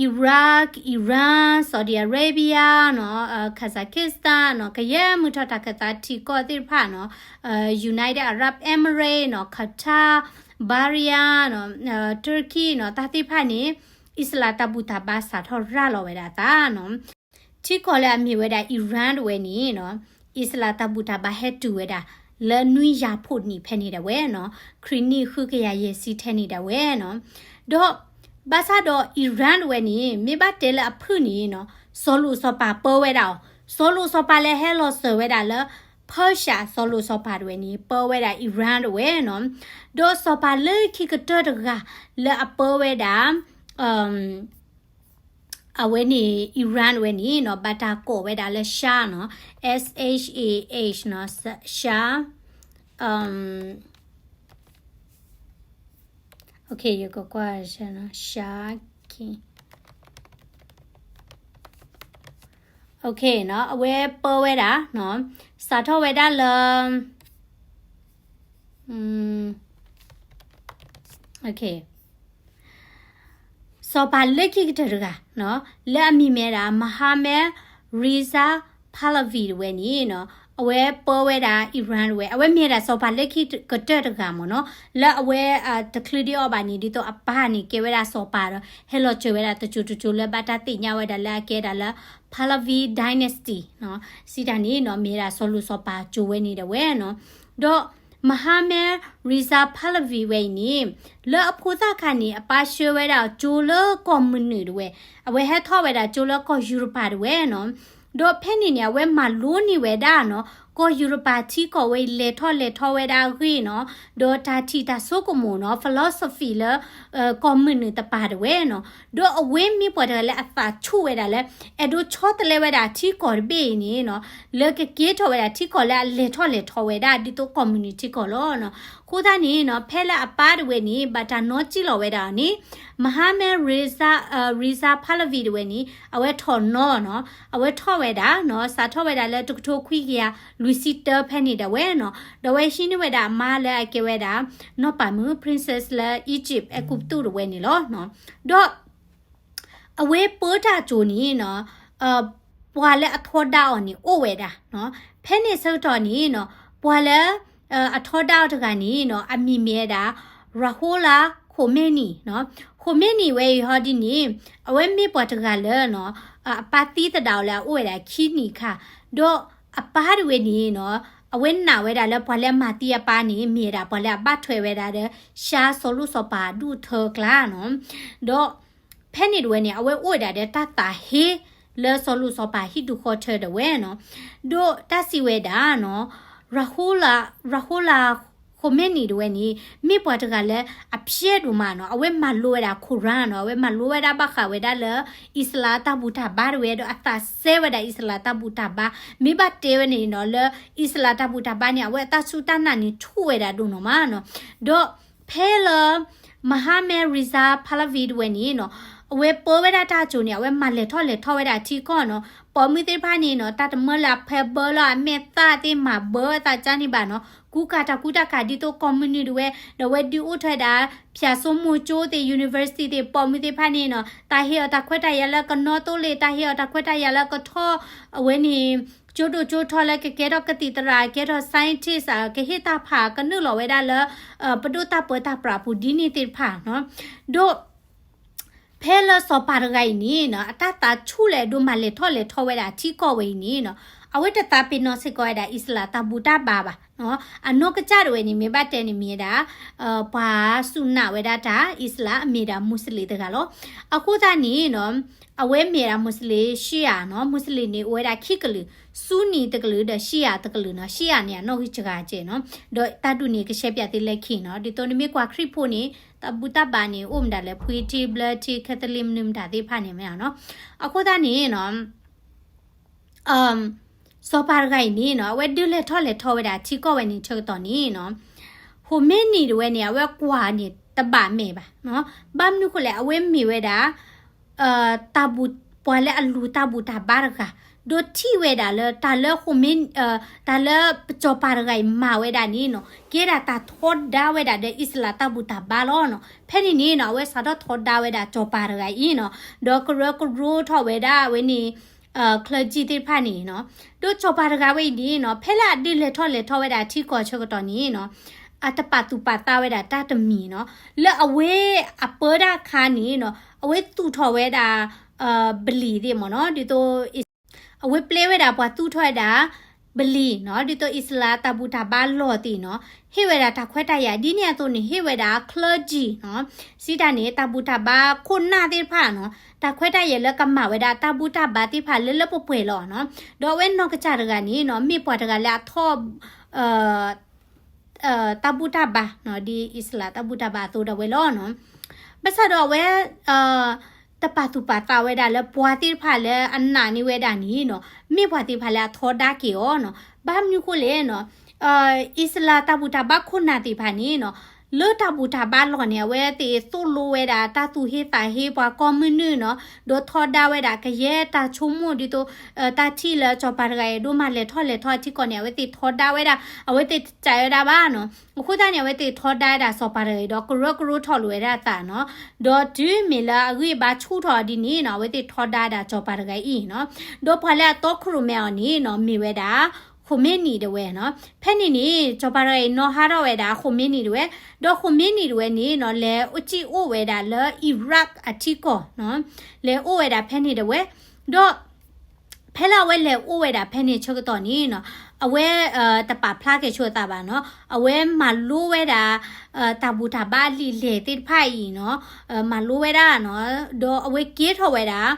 Iraq, Iran, Saudi Arabia နီၤ Kazakhstan နီၤ ကယဲၢ်မုၢ်ထီၣ်တၢ်ခၢၣ်သးထံကီၢ်သ့ၣ်တဖၣ်နီၤ United Arab Emirates နီၤ Qatar, Bahrain နီၤ Turkey နီၤ တၢ်သ့ၣ်တဖၣ်န့ၣ် အံၣ်စရ့လးတၢ်ဘူၣ်တၢ်ဘါစးထီၣ်ရၤလီၤဝဲဒၣ်အသးနီၤ ထံကီၢ်လၢအမ့ၢ်ဝဲဒၣ် Iran တဝဲန့ၣ်နီၤ အံၣ်စရ့လးတၢ်ဘူၣ်တၢ်ဘါဟဲတုၤဝဲဒၣ် လၢနွံယၤဖှိၣ်နံၣ်ဖဲန့ၣ်ဒၣ်ဝဲနီၤ, ခရံာ်နံၣ်ဃုကယၤယဲၢ်ဆံထဲန့ၣ်ဒၣ်ဝဲနီၤ. ဒီးဘၣ်ဆၣ်ဒီး Iran တဝဲန့ၣ် မ့ၢ်ဘၣ်တဲလၢအဖုၣ်န့ၣ်နီၤ, စီၤလိၣ်စီၤပၤပၢဝဲဒၣ်အီၤ, စီၤလိၣ်စီၤပၤလၢဟဲလီၤစၢၤဝဲဒၣ်လၢ Persia စီၤလိၣ်စီၤပၤတဝဲန့ၣ် ပၢဝဲဒၣ် Iran တဝဲနီၤ. ဒီးစီၤပၤလၢခံကတၢၢ်တဂၤလၢအပၢဝဲဒၣ် အဝဲန့ၣ် Iran ဝဲန့ၣ်နီၤ, ဘၣ်တၢ်ကိးဝဲဒၣ်လၢ Shah နီၤ, S H A H နီၤ, Shah, ယကကွၢ် Shah, Shah King, OK နီၤ, အဝဲပၢဝဲဒၣ်နီၤ, စးထီၣ်ဝဲဒၣ်လၢ စီၤပၤလၢခံကတၢၢ်တဂၤနီၤ, လၢအမံၤမ့ၢ်ဒၣ် Mohammad Reza Pahlavi တဝဲန့ၣ်နီၤ, အဝဲပၢဝဲဒၣ် Iran တဝဲ, အဝဲမ့ၢ်ဒၣ်စီၤပၤလၢခံကတၢၢ်တဂၤမ့ၢ်နီၤ, လၢအဝဲ တချုးဒံးအီၤဘၣ်န့ၣ် ဒ်သိးအပၢ်န့ၣ် ကဲဝဲဒၣ်စီၤပၤဒီး ဟဲလီၤစၢၤဝဲဒၣ်တစိၤတစိၤလၢဘၣ်တၢ်သ့ၣ်ညါဝဲဒၣ်လၢအကဲဒၣ်လၢ Pahlavi Dynasty နီၤ, စံးတၢ်န့ၣ်နီၤ, မ့ၢ်ဒၣ်စီၤလိၣ်စီၤပၤစိၤဝဲန့ၣ်ဒၣ်ဝဲနီၤ. ဒီး Mohammad Reza Pahlavi ဝဲအံၤန့ၣ် လၢအဖိသၣ်ခါန့ၣ် အပၢ်ဆှၢဝဲဒၣ်ကၠိလၢကီၢ်မုၢ်နုာ်တဝဲ, အဝဲဟဲထီၣ်ဝဲဒၣ်ကၠိလၢကီၢ်ယူရပၤတဝဲနီၤ. ဒီးဖဲန့ၣ်န့ၣ် အဝဲမၤလိန့ၢ်ဝဲဒၣ်နီၤ, ကီၢ်ယူရပၤထံကီၢ်ဝဲအံၤ လဲၤထီၣ်လဲၤထီဝဲဒၣ်အဂ့ၢ်နီၤ, ဒီးတၢ်ထံၣ်တၢ်ဆိကမိၣ်နီၤ, philosophy လၢ ကီၢ်မုၢ်နုာ်တပၤတဝဲနီၤ. ဒီးအဝဲမ့ၢ်ပှၤတဂၤလၢအသးဆူၣ်ဝဲဒၣ်လၢ အဲၣ်ဒိးဆီတလဲဝဲဒၣ်ထံကီၢ်တဘ့ၣ်အံၤန့ၣ်နီၤ, လၢကကဲထီၣ်ဝဲဒၣ်ထံကီၢ်လၢအလဲၤထီၣ်လဲၤထီဝဲဒၣ် ဒ်သိးကီၢ်မုၢ်နုာ်ထံကီၢ်လီၤနီၤ. အဃိသတးန့ၣ်နီၤ, ဖဲလၢအပၢ်တဝဲန့ၣ် ဘၣ်တၢ်နီၢ်ကံၣ်လီၤဝဲဒၣ်အီၤန့ၣ် Mohammad Reza, Reza Pahlavi တဝဲန့ၣ် အဝဲထီၣ်နီၤနီၤ, အဝဲထီၣ်ဝဲဒၣ်နီၤ, စးထီၣ်ဝဲဒၣ်လၢ တကထိခွံကယၤလွံၢ်ဆံတၢဖဲန့ၣ်ဒၣ်ဝဲနီၤ. ဒီးအဝဲဟံးန့ၢ်ဝဲဒၣ်အမါလၢအကဲဝဲဒၣ် နီၢ်ပၤမုၣ် princess လၢ Egypt အဲၤကူပတူးတဝဲန့ၣ်လီၤ. ဒီး အဝဲပၢတၢ်ကၠိန့ၣ်နီၤ, ပှၤလၢအထီဒါအီၤန့ၣ်အိၣ်ဝဲဒၣ်နီၤ. ဖဲန့ၣ်ဆၢကတီၢ်န့ၣ်နီၤ, ပှၤလၢ အထီဒါအီၤတဂၤန့ၣ်နီၤ, အမံၤမ့ၢ်ဝဲဒၣ် Ruhollah Khomeini နီၤ. Khomeini ဝဲအံၤဟီဒ်န့ၣ် အဝဲမ့ၢ်ပှၤတဂၤလၢနီၤ, အပၢ်သံသဒၣ်အီၤလၢအအိၣ်ဝဲဒၣ်ခံနံၣ်အခါ, ဒီးအပၢ်တဝဲန့ၣ်နီၤ, အဝဲနာ်ဝဲဒၣ်လၢပှၤလၢအမၤသံအပၢ်န့ၣ် မ့ၢ်ဝဲဒၣ်ပှၤလၢအဘၣ်ထွဲဝဲဒၣ်ဒီး ရှါစီၤလိၣ်စီၤပၤအဒူၣ်အထၢအကျါနီၤ. ဒီး ဖဲန့ၣ်တဝဲန့ၣ် အဝဲအိၣ်ဝဲဒၣ်ဒီးတၢ်သးဟ့လၢစီၤလိၣ်စီၤပၤဟံၣ်ဒူၣ်ဃီထၢတဝဲနီၤ. ဒီးတၢ်စံးဝဲဒၣ်နီၤ, Ruhollah, Ruhollah Khomeini တဝဲန့ၣ် မ့ၢ်ပှၤတဂၤလၢအဖျဲးဒိၣ်မးနီၤ. အဝဲမၤလိဝဲဒၣ် Quran နီၤ, အဝဲမၤလိဝဲဒၣ်ဘၣ်ဃးဝဲဒၣ်လၢ အံၣ်စလးတၢ်ဘူၣ်တၢ်ဘါတဝဲ ဒီးအသးစဲဝဲဒၣ်အံၣ်စလးတၢ်ဘူၣ်တၢ်ဘါ. မ့ၢ်ဘၣ်တဲဝဲန့ၣ်နီၤ, လၢအံၣ်စလးတၢ်ဘူၣ်တၢ်ဘါန့ၣ် အဝဲအတၢ်စူၢ်တၢ်နာ်န့ၣ်ထူၣ်ဝဲဒၣ်ဒိၣ်နီၤမးနီၤ. ဒီးဖဲလၢ Mohammad Reza Pahlavi တဝဲန့ၣ်နီၤ, အဝဲပၢဝဲဒၣ်တၢ်ကၠိန့ၣ် အဝဲမၤလဲၤထီၣ်လဲၤထီဝဲဒၣ်ထံကီၢ်နီၤ. ပိာ်မုၣ်သ့ၣ်တဖၣ်န့ၣ်နီၤ, တၢ်တမၢလၢအဖဲဘၢလၢအမဲာ်သၣ်သ့ၣ်မၤဘၢအသးကါန့ၣ်ဘၣ်နီၤ, ကူကၤတၢ်ကူတၢ်ကၤဒ်သိးကီၢ်မုၢ်နုာ်တဝဲ, ဒီးအဝဲဒုးအိၣ်ထီၣ်ဝဲဒၣ် ဖၠၣ်စိမိၤကၠိသ့ၣ် university သ့ၣ် ပိာ်မုၣ်သ့ၣ်တဖၣ်န့ၣ်နီၤ, တၢ်ဟ့ၣ်အီၤတၢ်ခွဲးတၢ်ယာ်လၢကနီသ့ၣ်လံ, တၢ်ဟ့ၣ်အီၤတၢ်ခွဲးတၢ်ယာ်လၢကထီၣ် အဝဲန့ၣ် ကၠိဒိၣ်ကၠိထီလၢကကဲထီၣ်ကသံၣ်သရၣ်, ကဲထီၣ် scientist, ကဟ့ၣ်တၢ်ဖးကနုာ်လီၤဝဲဒၣ်လၢ ပဒိၣ်တၢ်ပၢတၢ်ပြးပူၤဒ်န့ၣ်သ့ၣ်တဖၣ်နီၤ. ဒီး ဖဲလၢစီၤပၤတဂၤအံၤန့ၣ်နီၤ, အတၢ်သးဆူၣ်လၢအဒိးမၤလဲၤထီၣ်လဲၤထီဝဲဒၣ်ထံကီၢ်ဝဲအံၤန့ၣ်နီၤ, အဝဲတသးပ့ၤနီၣ်စ့ၢ်ကီးဝဲဒၣ်အံၣ်စလးတၢ်ဘူၣ်တၢ်ဘါဘၣ်နီၤ. အနီၢ်ကစၢ်တဝဲန့ၣ် မ့ၢ်ဘၣ်တဲန့ၣ်မ့ၢ်ဝဲဒၣ် ပှၤစူၢ်နာ်ဝဲဒၣ်တၢ်အံၣ်စလး မ့ၢ်ဒၣ်မူစလ့ၣ်တဂၤလီၤ. အဃိသတးန့ၣ်နီၤ, အဝဲမ့ၢ်ဒၣ်မူစလ့ၣ် ရှံယၤနီၤ, မူစလ့ၣ်န့ၣ် အိၣ်ဝဲဒၣ်ခံကလုာ်, စူနံၤတကလုာ်ဒီး ရှံယၤတကလုာ်နီၤ. ရှံယၤန့ၣ် အနီၣ်ဂံၢ်စှၤကဲနီၤ, ဒီးတၢ်ဒုးန့ၣ် ကရှဲပၠးသ့လၢခံနီၤ. ဒ်သိးနမ့ၢ်ကွၢ်ခရံာ်ဖိန့ၣ် တၢ်ဘူၣ်တၢ်ဘါန့ၣ် အိၣ်မတၤလဲၣ်, ဖှံထံ ဘျၢထံ ခဲသလံး မနုၤမတၤသ့ၣ်တဖၣ်န့ၣ်မ့ၢ်နီၤ. အဃိသတးန့ၣ်နီၤ စီၤပၤတဂၤအံၤန့ၣ်နီၤ, အဝဲဒုးလဲၤထီၣ်လဲၤထီဝဲဒၣ်ထံကီၢ်ဝဲန့ၣ်ဆၢကတီၢ်န့ၣ်နီၤ, ဟိၣ်မ့ၢ်နံၤတဝဲန့ၣ် အဝဲကွၢ်န့ၣ်တဘၣ်မဲာ်ဘၣ်. ဘၣ်မနုၤဃိလဲၣ်, အဝဲမ့ၢ်ဝဲဒၣ် တၢ်ဘူၣ်, ပှၤလၢအလူၤတၢ်ဘူၣ်တၢ်ဘါတဂၤ, ဒီးထံၣ်ဝဲဒၣ်လၢတၢ်လၢဟိၣ်မ့ၢ်, တၢ်လၢပစီၤပၤတဂၤအံၤမၤဝဲဒၣ်န့ၣ်နီၤ, ကဲဒၣ်တၢ်ထီဒါဝဲဒၣ်ဒီးအံၣ်စလးတၢ်ဘူၣ်တၢ်ဘါလီၤနီၤ. ဖဲန့ၣ်န့ၣ်နီၤ, အဝဲစးထီၣ်ထီဒါဝဲဒၣ်စီၤပၤတဂၤအံၤနီၤ, ဒီးကရၢကရိထီၣ်ဝဲဒၣ်အဝဲန့ၣ် ချၢကံၢ်သ့ၣ်တဖၣ်န့ၣ်နီၤ. ဒီးစီၤပၤတဂၤဝဲအံၤန့ၣ်နီၤ, ဖဲလၢအဒုးလဲၤထီၣ်လဲၤထီဝဲဒၣ်ထံကီၢ်ဆၢကတီၢ်န့ၣ်နီၤ, အတပာ်သူၣ်ပာ်သးဝဲဒၣ်တၢ်တမံၤနီၤ, လၢအဝဲအပၢတၢ်အခါန့ၣ်နီၤ, အဝဲသူၣ်ထီၣ်ဝဲဒၣ် ဘလံၤသ့ၣ်မ့ၢ်နီၤ, ဒ်သိး အဝဲပျဲဝဲဒၣ်ပှၤသူၣ်ထီၣ်ဝဲဒၣ် ဘလံၤနီၤ ဒ်သိးအံၣ်စရ့လးတၢ်ဘူၣ်တၢ်ဘါလီၢ်သ့ၣ်နီၤ ဟ့ၣ်ဝဲဒၣ်တၢ်ခွဲးတၢ်ယာ် ဒ်န့ၣ်အသိးန့ၣ် ဟ့ၣ်ဝဲဒၣ် clergy နီၤ စံးတၢ်န့ၣ် တၢ်ဘူၣ်တၢ်ဘါခိၣ်နၢ်သ့ၣ်တဖၣ်နီၤ တၢ်ခွဲးတၢ်ယာ်လၢကမၤဝဲဒၣ်တၢ်ဘူၣ်တၢ်ဘါသ့ၣ်တဖၣ်လၢလၢပှဲၤပှဲၤလီၤနီၤ ဒီးအဝဲနီၢ်ကစၢ်တဂၤန့ၣ်နီၤ မ့ၢ်ပှၤတဂၤလၢအထီၣ် တၢ်ဘူၣ်တၢ်ဘါနီၤ ဒ်အံၣ်စရ့လးတၢ်ဘူၣ်တၢ်ဘါအသိးဒၣ်ဝဲလီၤနီၤ ဘၣ်ဆၣ်ဒီးအဝဲ တပာ်သူၣ်ပာ်သးဝဲဒၣ်လၢပှၤသ့ၣ်တဖၣ်လၢအနာ်န့ၢ်ဝဲဒၣ်န့ၣ်နီၤ မ့ၢ်ပှၤသ့ၣ်တဖၣ်လၢအထီဒါက့ၤအီၤနီၤ ဘၣ်မနုၤဃိလဲၣ်နီၤ အံၣ်စရ့လးတၢ်ဘူၣ်တၢ်ဘါခိၣ်နၢ်သ့ၣ်တဖၣ်န့ၣ်နီၤ လၢတၢ်ဘူၣ်တၢ်ဘါလီၢ်န့ၣ် အဝဲသ့ၣ်သိၣ်လိဝဲဒၣ်တၢ်သူၣ်ဟ့သးဟ့ပှၤကိးမုၢ်နုာ်နီၤ ဒီးထီဒါဝဲဒၣ်ကယဲၢ်တၢ်ဆိကမိၣ်ဒ်သိး တၢ်ထံၣ်လၢစီၤပၤတဂၤအံၤဒိၣ်မးလဲၤထီၣ်လဲၤထီအထံကီၢ်န့ၣ် အဝဲသ့ၣ်ထီဒါဝဲဒၣ် အဝဲသ့ၣ်တစံးဝဲဒၣ်ဘၣ်နီၤ အဃိသတးန့ၣ် အဝဲသ့ၣ်ထီဒါဝဲဒၣ်စီၤပၤတဂၤအံၤ ဒီးကရၢကရိထီၣ်လိာ်ဝဲဒၣ်အသးနီၤ ဒီးတုၤမ့ၢ်လၢအဂံၢ်အဘါဆူၣ်ထီၣ်ဒ်န့ၣ်နီၤ အဝဲသ့ၣ်ထီဒါဝဲဒၣ်စီၤပၤတဂၤအံၤနီၤ ဒီးပှၤလၢအတီခိၣ်ရိၣ်မဲအီၤန့ၣ်နီၤ မ့ၢ်ဝဲဒၣ် ခိၣ်မ့နံၣ်တဝဲနီၤ ဖဲန့ၣ်န့ၣ် စီၤပၤတဂၤအံၤနီၤဟးထီၣ်ဝဲဒၣ်ခိၣ်မ့နံၣ်တဝဲ ဒီးခိၣ်မ့နံၣ်တဝဲန့ၣ်နီၤ လဲၤအိၣ်စံၣ်အိၣ်ဝဲဒၣ်လၢ Iraq အထံကီၢ်နီၤ လဲၤအိၣ်ဝဲဒၣ်ဖဲန့ၣ်တဝဲ ဒီး ဖဲလၢအဝဲလဲၤအိၣ်ဝဲဒၣ်ဖဲန့ၣ်ဆၢကတီၢ်န့ၣ်နီၤ အဝဲ တပာ်ဖျါကဲဆိအသးဘၣ်နီၤ အဝဲမၤလိဝဲဒၣ် တၢ်ဘူၣ်တၢ်ဘါအလံာ်လဲၢ်သ့ၣ်တဖၣ်အံၤနီၤ မၤလိဝဲဒၣ်နီၤ ဒီးအဝဲကဲထီၣ်ဝဲဒၣ်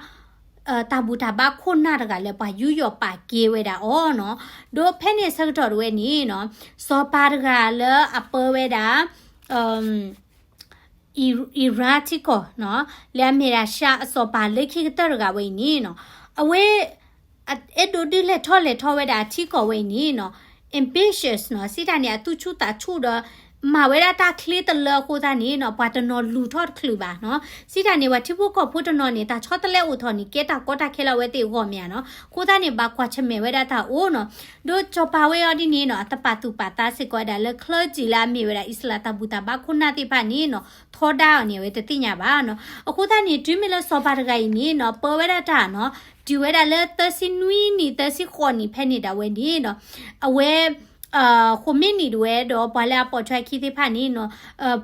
တၢ်ဘူၣ်တၢ်ဘါခိၣ်နၢ်တဂၤလၢပှၤယူးယီၣ်ပာ်ကဲဝဲဒၣ်အီၤနီၤ ဒီးဖဲန့ၣ်ဆၢကတီၢ်တဝဲန့ၣ်နီၤ စီၤပၤတဂၤလၢအပၢဝဲဒၣ် Iran ထံကီၢ်နီၤ လၢအမ့ၢ်ဒၣ် Shah အစီၤပၤလၢခံကတၢၢ်တဂၤဝဲအံၤန့ၣ်နီၤ အဝဲ အဲၣ်ဒိးဒုးလဲၤထီၣ်လဲၤထီဝဲဒၣ်အထံကီၢ်ဝဲအံၤန့ၣ်နီၤ ambitious နီၤ စံးတၢ်န့ၣ် အသူၣ်ဆူၣ်သးဆူၣ်ဒီး မၤဝဲဒၣ်တၢ်ချ့တလၢအဃိသတးန့ၣ်နီၤ ပှၤတနီၤလူၤထီၣ်တချုးဘၣ်နီၤ စံးတၢ်န့ၣ် ပှၤထံဖိကီၢ်ဖိတနီၤန့ၣ် တၢ်ဆီတလဲအိၣ်ထီၣ်န့ၣ် ကဲတၢ်ကီတၢ်ခဲလၢအဝဲသ့ၣ်အဂီၢ်မ့ၢ်ဧါနီၤ အဃိသတးန့ၣ် ဘၣ်ကွၢ်ဆၢၣ်မဲာ်ဝဲဒၣ်တၢ်အိၣ်နီၤ ဒီးစီၤပၤဝဲအီၤဒ်န့ၣ်နီၤ အတပာ်သူၣ်ပာ်သးစ့ၢ်ကီးဝဲဒၣ်လၢ clergy လၢအမ့ၢ်ဝဲဒၣ်အံၣ်စရ့လးတၢ်ဘူၣ်တၢ်ဘါခိၣ်နၢ်သ့ၣ်တဖၣ်န့ၣ်နီၤ ထီဒါအီၤန့ၣ် အဝဲတသ့ၣ်ညါဘၣ်နီၤ အဃိသတးန့ၣ် တုၤမ့ၢ်လၢစီၤပၤတဂၤအံၤန့ၣ်နီၤ ပၢဝဲဒၣ်တၢ်နီၤ တုၤဝဲဒၣ်လၢသၢဆံနွံနံၣ် သၢဆံဃိးနံၣ်ဖဲန့ၣ်ဒၣ်ဝဲန့ၣ်နီၤ အဝဲ ခိၣ်မ့နံၣ်တဝဲဒီးပှၤလၢအပိာ်ထွဲအခံသ့ၣ်တဖၣ်န့ၣ်နီၤ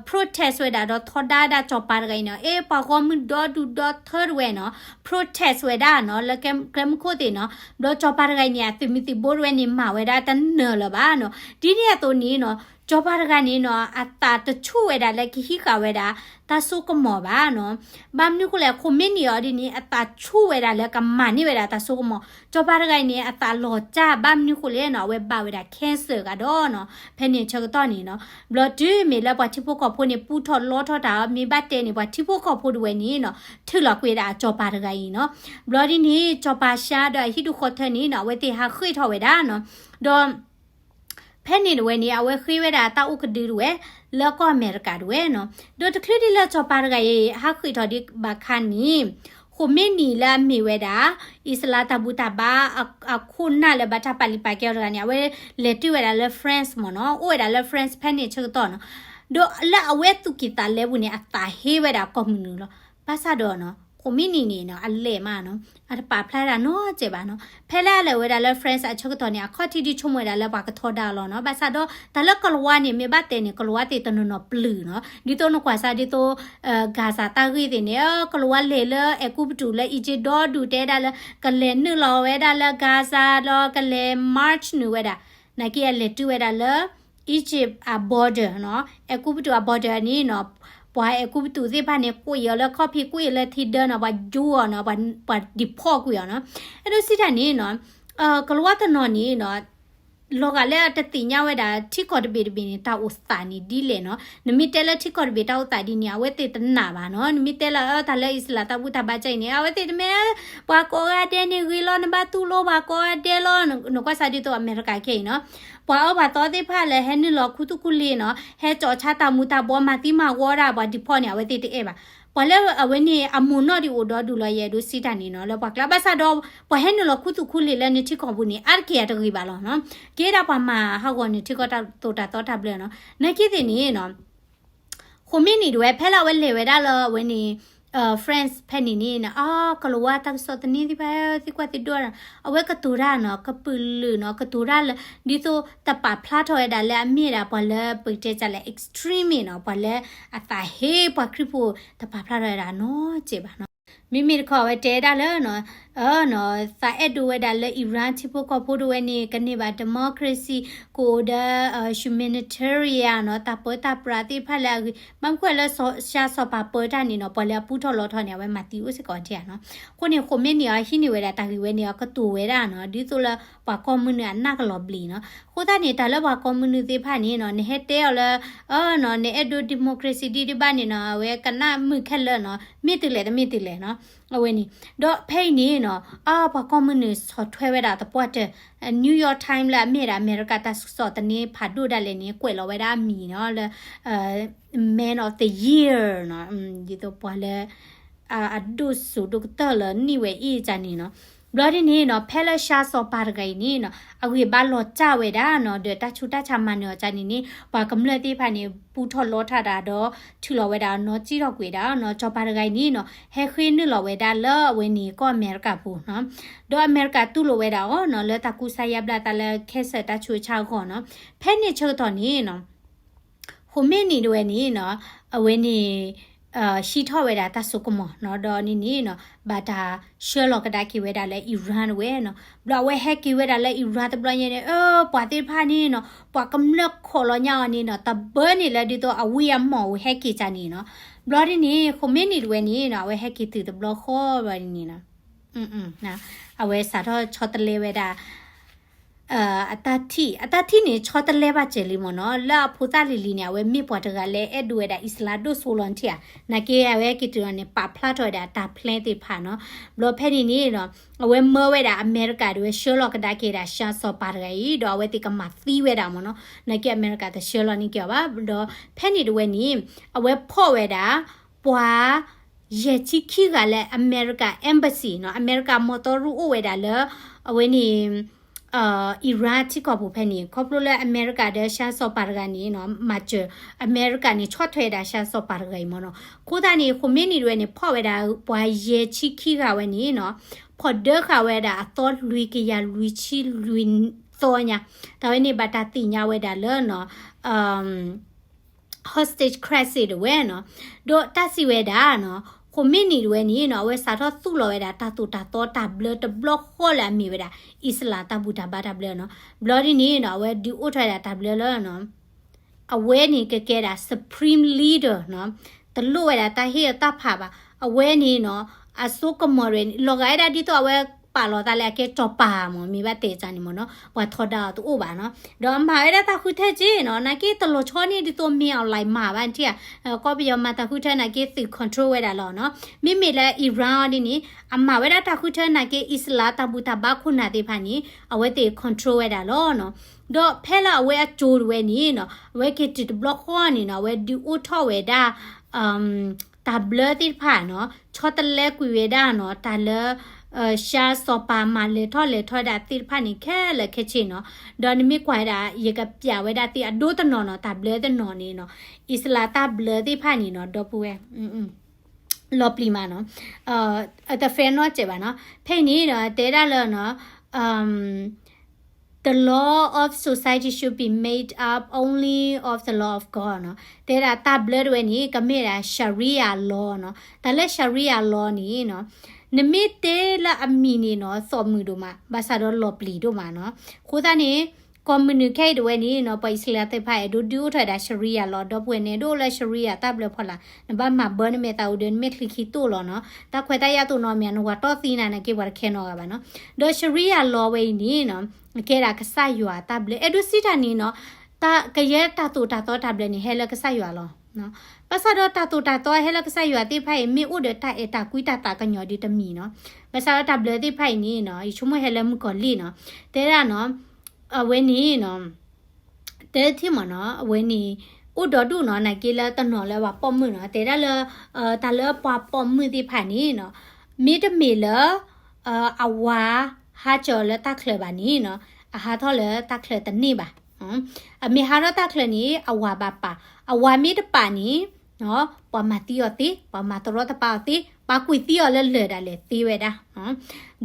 protest ဝဲဒၣ်ဒီးထီဒါဝဲဒၣ်စီၤပၤတဂၤအံၤနီၤ အဲ ပှၤဂီၢ်မုၢ်ဒီဒူၣ်ဒီထၢတဝဲနီၤ protest ဝဲဒၣ်နီၤ လၢကျဲမုၢ်ခိၣ်သ့ၣ်နီၤ ဒီးစီၤပၤတဂၤအံၤန့ၣ် အသုးမုၢ်သံၣ်ဘိတဝဲန့ၣ် မၤဝဲဒၣ်တနၢၤလၢၤဘၣ်နီၤ ဒ်န့ၣ်အသိးန့ၣ်နီၤ စီၤပၤတဂၤန့ၣ်နီၤ အသးတဆူၣ်ဝဲဒၣ်လၢကဟံးဃာ်ဝဲဒၣ် တၢ်စိကမီၤဘၣ်နီၤ ဘၣ်မနုၤဃိလဲၣ် ခိၣ်မ့နံၣ်အီၤဒ်န့ၣ် အသးဆူၣ်ဝဲဒၣ်လၢကမၤန့ၢ်ဝဲဒၣ်တၢ်စိကမီၤ စီၤပၤတဂၤအံၤန့ၣ် အသးလီၤစၢ် ဘၣ်မနုၤဃိလဲၣ်နီၤ အဝဲဘၣ်ဝဲဒၣ် cancer ကဒီးနီၤ ဖဲန့ၣ်ဆၢကတီၢ်န့ၣ်နီၤ ဘျီတုၤမ့ၢ်လၢပှၤထံဖိကီၢ်ဖိန့ၣ် ပူထီၣ်လီထီၣ်တၢ်အီၤ မ့ၢ်ဘၣ်တဲန့ၣ် ပှၤထံဖိကီၢ်ဖိတဝဲန့ၣ်နီၤ ထုးလီၤကွံာ်ဝဲဒၣ်စီၤပၤတဂၤအံၤနီၤ ဘျီဒ်န့ၣ် စီၤပၤ Shah ဒီးအဟံၣ်ဒူၣ်ဃီထၢန့ၣ်နီၤ အဝဲသ့ၣ်ဟးဃ့ၢ်ထီၣ်ဝဲဒၣ်နီၤ ဒီး ဖဲန့ၣ်တဝဲန့ၣ် အဝဲဃ့ဝဲဒၣ်တၢ်အိၣ်ကဒုတဝဲ လၢကီၢ်အမဲရကၤတဝဲနီၤ ဒီးတချုးဒ်လၢစီၤပၤတဂၤအံၤ ဟးဃ့ၢ်ထီၣ်ဒံးဘၣ်ခါန့ၣ် ခိၣ်မ့နံၣ်လၢအမ့ၢ်ဝဲဒၣ် အံၣ်စရ့လးတၢ်ဘူၣ်တၢ်ဘါ အခိၣ်နၢ်လၢဘၣ်တၢ်ပာ်လုၢ်ပာ်ကဲအီၤတဂၤန့ၣ် အဝဲလဲၤတုၤဝဲဒၣ်လၢ France မ့ၢ်နီၤ အိၣ်ဝဲဒၣ်လၢ France ဖဲန့ၣ်ဆၢကတီၢ်နီၤ ဒီးလၢအဝဲသူၣ်ကံၢ်သးလဲပူၤန့ၣ် အသးဟ့ဝဲဒၣ်ကိးမုၢ်နုာ်လီၤ ဘၣ်ဆၣ်ဒီးနီၤ ခိၣ်မ့နံၣ်န့ၣ်နီၤ အလဲၤမးနီၤ အတပာ်ဖျါဒၣ်နီတစဲးဘၣ်နီၤ ဖဲလၢအလဲၤဝဲဒၣ်လၢ France အဆၢကတီၢ်န့ၣ် အခီၣ်ထံးဒုးဆိကမိၣ်ဝဲဒၣ်လၢပှၤကထီဒါအီၤလီၤနီၤ ဘၣ်ဆၣ်ဒီး တၢ်လၢကလၤဝါန့ၣ် မ့ၢ်ဘၣ်တဲန့ၣ် ကလၤဝါသ့ၣ်တနီၤနီၤပျုၢ်နီၤ ဒ်သိးနကွၢ်စးဒ်သိး Gaza တၢ်ဂ့ၢ်သ့ၣ်န့ၣ် ကလၤဝါလဲၤလၢအဲၤကူပတူးလၢ Egypt ဒီဒူၣ်တဲဒၣ်လၢ ကလဲၤနုာ်လီၤဝဲဒၣ်လၢ Gaza ဒီးကလဲၤ march နုာ်ဝဲဒၣ် နာ်က့အလဲၤတုၤဝဲဒၣ်လၢ Egypt အ border နီၤ အဲၤကူပတူးအ border န့ၣ်နီၤ ပှၤအဲၤကူပတူးသ့ၣ်တဖၣ်န့ၣ် ကွံာ်အီၤလၢခီၣ်ဖံး ကွံာ်အီၤလၢထံဒၢနီၤ ပှၤယူအီၤနီၤ ပှၤ deport ကွံာ်အီၤနီၤ အဲၣ်ဒိးစံးတၢ်န့ၣ်နီၤ ကလၤဝါတနီၤန့ၣ်နီၤ လီၤဂာ်လၢအတသ့ၣ်ညါဝဲဒၣ် ထံကီၢ်တဘ့ၣ်တဘ့ၣ်န့ၣ် တၢ်အိၣ်သးန့ၣ်ဒ်လဲၣ်နီၤ နမ့ၢ်တဲလၢထံကီၢ်တဘ့ၣ်တၢ်အိၣ်သးဒ်န့ၣ် အဝဲသ့ၣ်တနာ်ဘၣ်နီၤ နမ့ၢ်တဲလၢအတၢ်လၢအံၣ်စရ့လးတၢ်ဘူၣ်တၢ်ဘါကဲအံၤန့ၣ် အဝဲသ့ၣ်တမ့ၢ် ပှၤကိးဂၤဒဲးန့ၣ်ဂ့ၤလီၤ နဘၣ်တူၢ်လိာ်ပှၤကိးဂၤဒဲးလီၤ နကွၢ်စးဒ်သိးအမဲရကၤခဲအံၤနီၤ ပှၤအၢပှၤသီသ့ၣ်တဖၣ်လၢဟဲနုာ်လီၤခူသူၣ်ခူလ့ၤနီၤ ဟဲကၠီၤဆါတၢ်မူၤတၢ်ဘှီး မၤသံမၤဝီဒၣ်ပှၤ deport န့ၣ် အဝဲသ့ၣ်တအဲၣ်ဘၣ် ပှၤလၢအဝဲန့ၣ် အမိၢ်နီၢ်ဒံးအိၣ်ဒီဒူၣ်လီၤ ယအဲၣ်ဒိးစံးတၢ်န့ၣ်နီၤ လၢပှၤကျါ ဘၣ်ဆၣ်ဒီး ပှၤဟဲနုာ်လီၤခူသူၣ်ခူလ့ၤလၢနထံကီၢ်ပူၤန့ၣ် အါတက့ၢ်အတဂ့ၤဘၣ်လီၤနီၤ ကဲဒၣ်ပှၤမၤဟးဂီၤနထံကီၢ်တၢ်သိၣ်တၢ်သီတၢ်ဘျၢနီၤ နာ်က့သ့ၣ်န့ၣ်နီၤ ဃိးမံးနံးဒၣ်ဝဲ ဖဲလၢအဝဲလဲၤဝဲဒၣ်လၢအဝဲန့ၣ် France ဖဲန့ၣ်န့ၣ် အကလၤဝါတၢ်ကစီၣ်သန့သ့ၣ်တဖၣ် သံကွၢ်သံဒိၣ်နီၤ အဝဲကတိၤတၢ်နီၤ ကပုာ်လုာ်နီၤ ကတိၤတၢ်လၢ ဒ်သိးတပာ်ဖျါထီၣ်ဝဲဒၣ်လၢအမ့ၢ်ဒၣ်ပှၤလၢပကတဲတၢ်လၢ extremist နီၤ ပှၤလၢအသးဟ့ပှၤခရံာ်ဖိ တပာ်ဖျါထီၣ်ဝဲဒၣ်နီတစဲးဘၣ်နီၤ မ့မ့ၢ်တခီအဝဲတဲဒၣ်လၢနီၤ အနီၤ သးအဲၣ်ဒိးဝဲဒၣ်လၢ Iran ထံဖိကီၢ်ဖိဒၣ်ဝဲန့ၣ် ကန့ၢ်ဘၣ် democracy ကအိၣ်ဒီး humanitarian နီၤ တၢ်ပၢတၢ်ပြးသ့ၣ်တဖၣ်လၢအဂ့ၤ ဘၣ်မနုၤဃိလၢ ရှါစီၤပၤပၢတၢ်န့ၣ်နီၤ ပှၤလၢအပူထီၣ်လီထီၣ်န့ၣ် အဝဲမၤသံအိၣ်စ့ၢ်ကီးထံဧါနီၤ. အဃိန့ၣ် ဃိးမ့ၢ်နံၣ်အီၤ ဟံးန့ၢ်ဝဲဒၣ်တၢ်ဂ့ၢ်ဝဲန့ၣ်အီၤ ကတိၤဝဲဒၣ်နီၤ ဒ်သိးလၢပှၤကီၢ်မုၢ်နုာ်အနၢ်ကလီၤဘျံးနီၤ. အဃိသတးန့ၣ် တၢ်လၢပှၤကီၢ်မုၢ်နုာ်သ့ၣ်တဖၣ်န့ၣ်နီၤ နဟဲတဲအီၤလၢ အနီၤ နအဲၣ်ဒိး democracy ဒ်ဒ်ဘၣ်န့ၣ်နီၤ အဝဲကနၣ်မုာ်ခဲလၢာ်နီၤ မ့ၢ်တုၤလဲၣ်တမ့ၢ်တုၤလဲၣ်နီၤ အဝဲန့ၣ် ဒီးဖဲအံၤန့ၣ်နီၤ အပှၤကီၢ်မုၢ်နုာ်ဆီၣ်ထွဲဝဲဒၣ်သပှၢ်တၢၢ် New York Times လၢအမ့ၢ်ဒၣ်အမဲရကၤတၢ်ကစီၣ်သန့ဖးဒိၣ်ဒၣ်လဲာ်န့ၣ် ကွဲးလီၤဝဲဒၣ်အမံၤနီၤလၢ Man of the Year နီၤ ဒ်သိးပှၤလၢ အဒိၣ်စိဒိၣ်ကတၢၢ်လၢနံၣ်ဝဲအံၤန့ၣ်နီၤ. ဘျီဒ်န့ၣ်နီၤ ဖဲလၢရှါစီၤပၤတဂၤအံၤန့ၣ်နီၤ အဂံၢ်ဘါလီၤတၢ်ဝဲဒၣ်နီၤ ဒီးတၢ်ဆူးတၢ်ဆါမၤနၢၤအီၤန့ၣ်န့ၣ် ပှၤကမျၢၢ်သ့ၣ်တဖၣ်န့ၣ် ပူထီၣ်လီထီၣ်တၢ်ဒီး ထုးလီၤဝဲဒၣ်နီၤ စံၣ်ထီၣ်ကွံာ်ဒၣ်နီၤ စီၤပၤတဂၤအံၤန့ၣ်နီၤ ဟဲဃ့နုာ်လီၤဝဲဒၣ်လၢအဝဲန့ၣ်ကီၢ်အမဲရကၤပူၤနီၤ ဒီးအမဲရကၤတူၢ်လိာ်ဝဲဒၣ်အီၤနီၤ လၢတၢ်ကူစါယါဘျါသးလၢ cancer တၢ်ဆူးတၢ်ဆါအဂီၢ်နီၤ. ဖဲန့ၣ်ဆၢကတီၢ်န့ၣ်နီၤ ဃိးမ့ၢ်နံၣ်ဒၣ်ဝဲန့ၣ်နီၤ အဝဲန့ၣ် ဟံးထီၣ်ဝဲဒၣ်တၢ်စိကမီၤနီၤ ဒီးန့ၣ်န့ၣ်နီၤ ဘၣ်တၢ်ဆှၢလီၤကဒါက့ၤဝဲဒၣ်လၢ Iran တဝဲနီၤ. ဘျီအဝဲဟဲက့ၤဝဲဒၣ်လၢ Iran တဘျီညါန့ၣ် ပှၤသ့ၣ်တဖၣ်န့ၣ်နီၤ ပှၤကမျၢၢ်ခိးလီၤညါအီၤန့ၣ်နီၤ တဘၢန့ၣ်လၢဒ်သိးအဝံအမီၢ်အိၣ်ဟဲက့ၤကန့ၣ်နီၤ. ဘျီဒ်န့ၣ် ဃိးမ့ၢ်နံၣ်ဒၣ်ဝဲန့ၣ်နီၤ အဝဲဟဲက့ၤတုၤတဘျီဃီဘျီဒ်န့ၣ်နီၤ အဝဲစးထီၣ်ဆီတလဲဝဲဒၣ် အတၢ်ထံၣ် အတၢ်ထံၣ်န့ၣ် ဆီတလဲဘၣ်စၢၤလံမ့ၢ်နီၤ လၢအဖိသၣ်လံၤလံၤန့ၣ် အဝဲမ့ၢ်ပှၤတဂၤလၢအဲၣ်ဒိးဝဲဒၣ်အံၣ်စလါဒိၣ်စိလီၤထံၣ်ဧါ နာ်က့အဝဲဟဲက့ၤတုၤလီၤန့ၣ် ပာ်ဖျါထီၣ်ဝဲဒၣ်အတၢ် plan သ့ၣ်တဖၣ်နီၤ. ဘျီဖဲန့ၣ်န့ၣ်နီၤ အဝဲမၢဝဲဒၣ်အမဲရကၤဒၣ်ဝဲဆှၢလီၤကဒါက့ၤဒၣ် ရှါစီၤပၤတဂၤအံၤ ဒီးအဝဲသ့ၣ်ကမၤသံဝဲဒၣ်မ့ၢ်နီၤ နာ်က့အမဲရကၤတဆှၢလီၤန့ၢ်က့ၤအီၤဘၣ်. ဒီးဖဲန့ၣ်ဒၣ်ဝဲန့ၣ် အဝဲဖီၣ်ဝဲဒၣ် ပှၤ ယဲၢ်ဆံခံဂၤလၢအမဲရကၤ embassy နီၤ အမဲရကၤမီတီရူၢ်အိၣ်ဝဲဒၣ်လၢ အဝဲန့ၣ် Iran ထံကီၢ်ပူၤဖဲန့ၣ် ခီဖျိလၢအမဲရကၤဒီးရှါစီၤပၤတဂၤန့ၣ်နီၤ မၤစၢၤ အမဲရကၤန့ၣ် ဆီၣ်ထွဲဒၣ်ရှါစီၤပၤတဂၤအံၤမ့ၢ်နီၤ. အဃိသတးန့ၣ် ဃိးမ့ၢ်နံၣ်ဒၣ်ဝဲန့ၣ် ဖီၣ်ဝဲဒၣ်ပှၤယဲၢ်ဆံခံဂၤဝဲန့ၣ်နီၤ ဖီၣ်ဒၢဃာ်ဝဲဒၣ်အသီလွံၢ်ကယၤလွံၢ်ဆံလွံၢ်သီညါ တၢ်ဝဲန့ၣ်ဘၣ်တၢ်သ့ၣ်ညါဝဲဒၣ်လၢနီၤ hostage crisis ဒၣ်ဝဲနီၤ. ဒီးတၢ်စံးဝဲဒၣ်နီၤ ဃိးမ့ၢ်နံၣ်ဒၣ်ဝဲန့ၣ်နီၤ အဝဲစးထီၣ်သူၣ်လီၤဝဲဒၣ်တၢ်သိၣ်တၢ်သီတၢ်ဘျၢတဘျီဃီလၢအမ့ၢ်ဝဲဒၣ် အံၣ်စလါတၢ်ဘူၣ်တၢ်ဘါတၢ်ဘျၢနီၤ. ဘျီဒ်န့ၣ်နီၤ အဝဲဒုးအိၣ်ထီၣ်ဝဲဒၣ်တၢ်ဘျၢလၢနီၤ အဝဲန့ၣ်ကကဲဒၣ် supreme leader နီၤ တလိၣ်ဝဲဒၣ်တၢ်ဟ့ၣ်အတၢ်ဖးဘၣ်. အဝဲန့ၣ်နီၤ အစိကမီၤရဲၣ်န့ၣ် လီၤဂာ်ဝဲဒၣ်ဒ်သိးအဝဲပာ်လီၤသးလၢအကဲစီၤပၤမ့ၢ် မ့ၢ်ဘၣ်တဲတၢ်န့ၣ်မ့ၢ်နီၤ ပှၤထီဒါအီၤတအိၣ်ဘၣ်နီၤ. ဒီးအမၤဝဲဒၣ်တၢ်ဃုထၢက့နီၤ နာ်က့တလီၤဆီန့ၣ်ဒ်သိးမ့ၢ်အီၤလဲၤမၤဘၣ်ထံၣ်ဧါ ကီၢ်ပယီၤမၤတၢ်ဃုထၢနာ်က့သုး control ဝဲဒၣ်လီၤနီၤ. မ့မ့ၢ်လၢ Iran အီၤဒ်န့ၣ် အမၤဝဲဒၣ်တၢ်ဃုထၢနာ်က့ အံၣ်စလါတၢ်ဘူၣ်တၢ်ဘါခိၣ်နၢ်သ့ၣ်တဖၣ်န့ၣ် အဝဲသ့ၣ် control ဝဲဒၣ်လီၤနီၤ. ဒီးဖဲလၢအဝဲအစိၤဒၣ်ဝဲန့ၣ်နီၤ အဝဲက့ၤတုၤတဘျီဃီန့ၣ်နီၤ အဝဲဒုးအိၣ်ထီၣ်ဝဲဒၣ် တၢ်ဘျၢသ့ၣ်တဖၣ်နီၤ ဆီတလဲကွံာ်ဝဲဒၣ်နီၤ တၢ်လၢ ရှါစီၤပၤမၤလဲၤထီၣ်လဲၤထီၣ်ဝဲဒၣ်သ့ၣ်တဖၣ်န့ၣ် ခဲလၢာ်ခဲဆ့နီၤ. ဒီးနမ့ၢ်ကွၢ်ဝဲဒၣ် ယကပြးဝဲဒၣ်သ့ၣ်အဒိတနီၤနီၤ တၢ်ဘျၢတနီၤန့ၣ်နီၤ အံၣ်စလါတၢ်ဘျၢသ့ၣ်တဖၣ်န့ၣ်နီၤ ဒီပုၢ်ဝဲၢ် လီၤပျံၤမးနီၤ တ fair နီတစဲးဘၣ်နီၤ. ဖဲအံၤန့ၣ်နီၤ တဲဒၣ်လၢနီၤ the law of society should be made up only of the law of God နီၤ. တဲဒၣ်တၢ်ဘျၢတဝဲန့ၣ် ကမ့ၢ်ဒၣ် Sharia law နီၤ. တၢ်လၢ Sharia law န့ၣ်နီၤ နမ့ၢ်တဲလၢအမံၤန့ၣ်နီၤ သီၣ်မုာ်ဒိၣ်မး ဘၣ်ဆၣ်ဒီးလီၤပျံၤဒိၣ်မးနီၤ. အဃိသတးန့ၣ် ကီၢ်မုၢ်နုာ်ခဲအံၤတဝဲန့ၣ်နီၤ ပှၤအံၣ်စလါသ့ၣ်တဖၣ် အဲၣ်ဒိးဒုးအိၣ်ထီၣ်ဝဲဒၣ် Sharia law ဒီပုၢ်ဝဲၢ် နအဲၣ်ဒိးအိၣ်လၢ Sharia တၢ်ဘျၢဖီလာ် နဘၣ်မၤဘၢနမဲာ်သးအိၣ်ဒီး နမ့ၢ်ချံခံတိၢ်လီၤနီၤ. တၢ်ခွဲးတၢ်ယာ်တိၢ်နီၣ်မ့ၢ် နဝၤတီၢ်သံနၤ နာ်က့ပှၤတခဲနီတဂၤဘၣ်နီၤ. ဒီး Sharia law ဝဲအံၤန့ၣ်နီၤ ကဲဒၣ်ကစၢ်ယွၤတၢ်ဘျၢ အဲၣ်ဒိးစံးတၢ်န့ၣ်နီၤ တၢ်ကယဲၢ်တၢ်သိၣ်တၢ်သီတၢ်ဘျၢန့ၣ် ဟဲလၢကစၢ်ယွၤလီၤ. ဘၣ်ဆၣ်ဒီးတၢ်သိၣ်တၢ်သီဟဲလၢကစၢ်ယွၤသ့ၣ်တဖၣ်အံၤ မ့ၢ်အိၣ်ဒီးတၢ်အဲၣ်တၢ်ကွံတၢ်သးကညီၤဒ်တမံၤနီၤ. ဘၣ်ဆၣ်ဒီးတၢ်ဘျၢသ့ၣ်တဖၣ်အံၤန့ၣ်နီၤ ယဆိကမိၣ်ဟဲလၢမုၣ်ကီၤလံၢ်နီၤ တဲဒၣ်နီၤ အဝဲန့ၣ်နီၤ တဲထံၣ်မ့ၢ်နီၤ အဝဲန့ၣ် အိၣ်ဒီဒူၣ်နီၤ နာ်က့လၢတနီၤလၢပှၤပိာ်မုၣ်နီၤ တဲဒၣ်လၢ တၢ်လၢပှၤပိာ်မုၣ်သ့ၣ်တဖၣ်န့ၣ်နီၤ မ့တမ့ၢ်လၢ အဝၤဟးစၢၤလၢတၢ်ချၢဘၣ်န့ၣ်နီၤ အဟးထီၣ်လၢတၢ်ချၢတန့ၢ်ဘၣ်. အမ့ၢ်ဟးထီၣ်တၢ်ချၢန့ၣ် အဝၤဘၣ်ပာ် အဝၤမ့ၢ်တပာ်န့ၣ် ပှၤမၤသံအီၤသ့ ပှၤမၤတရီတပါအီၤသ့ ပှၤကွံာ်သံအီၤလၢလၢၢ်ဒၣ်လဲာ်သ့ဝဲဒၣ်.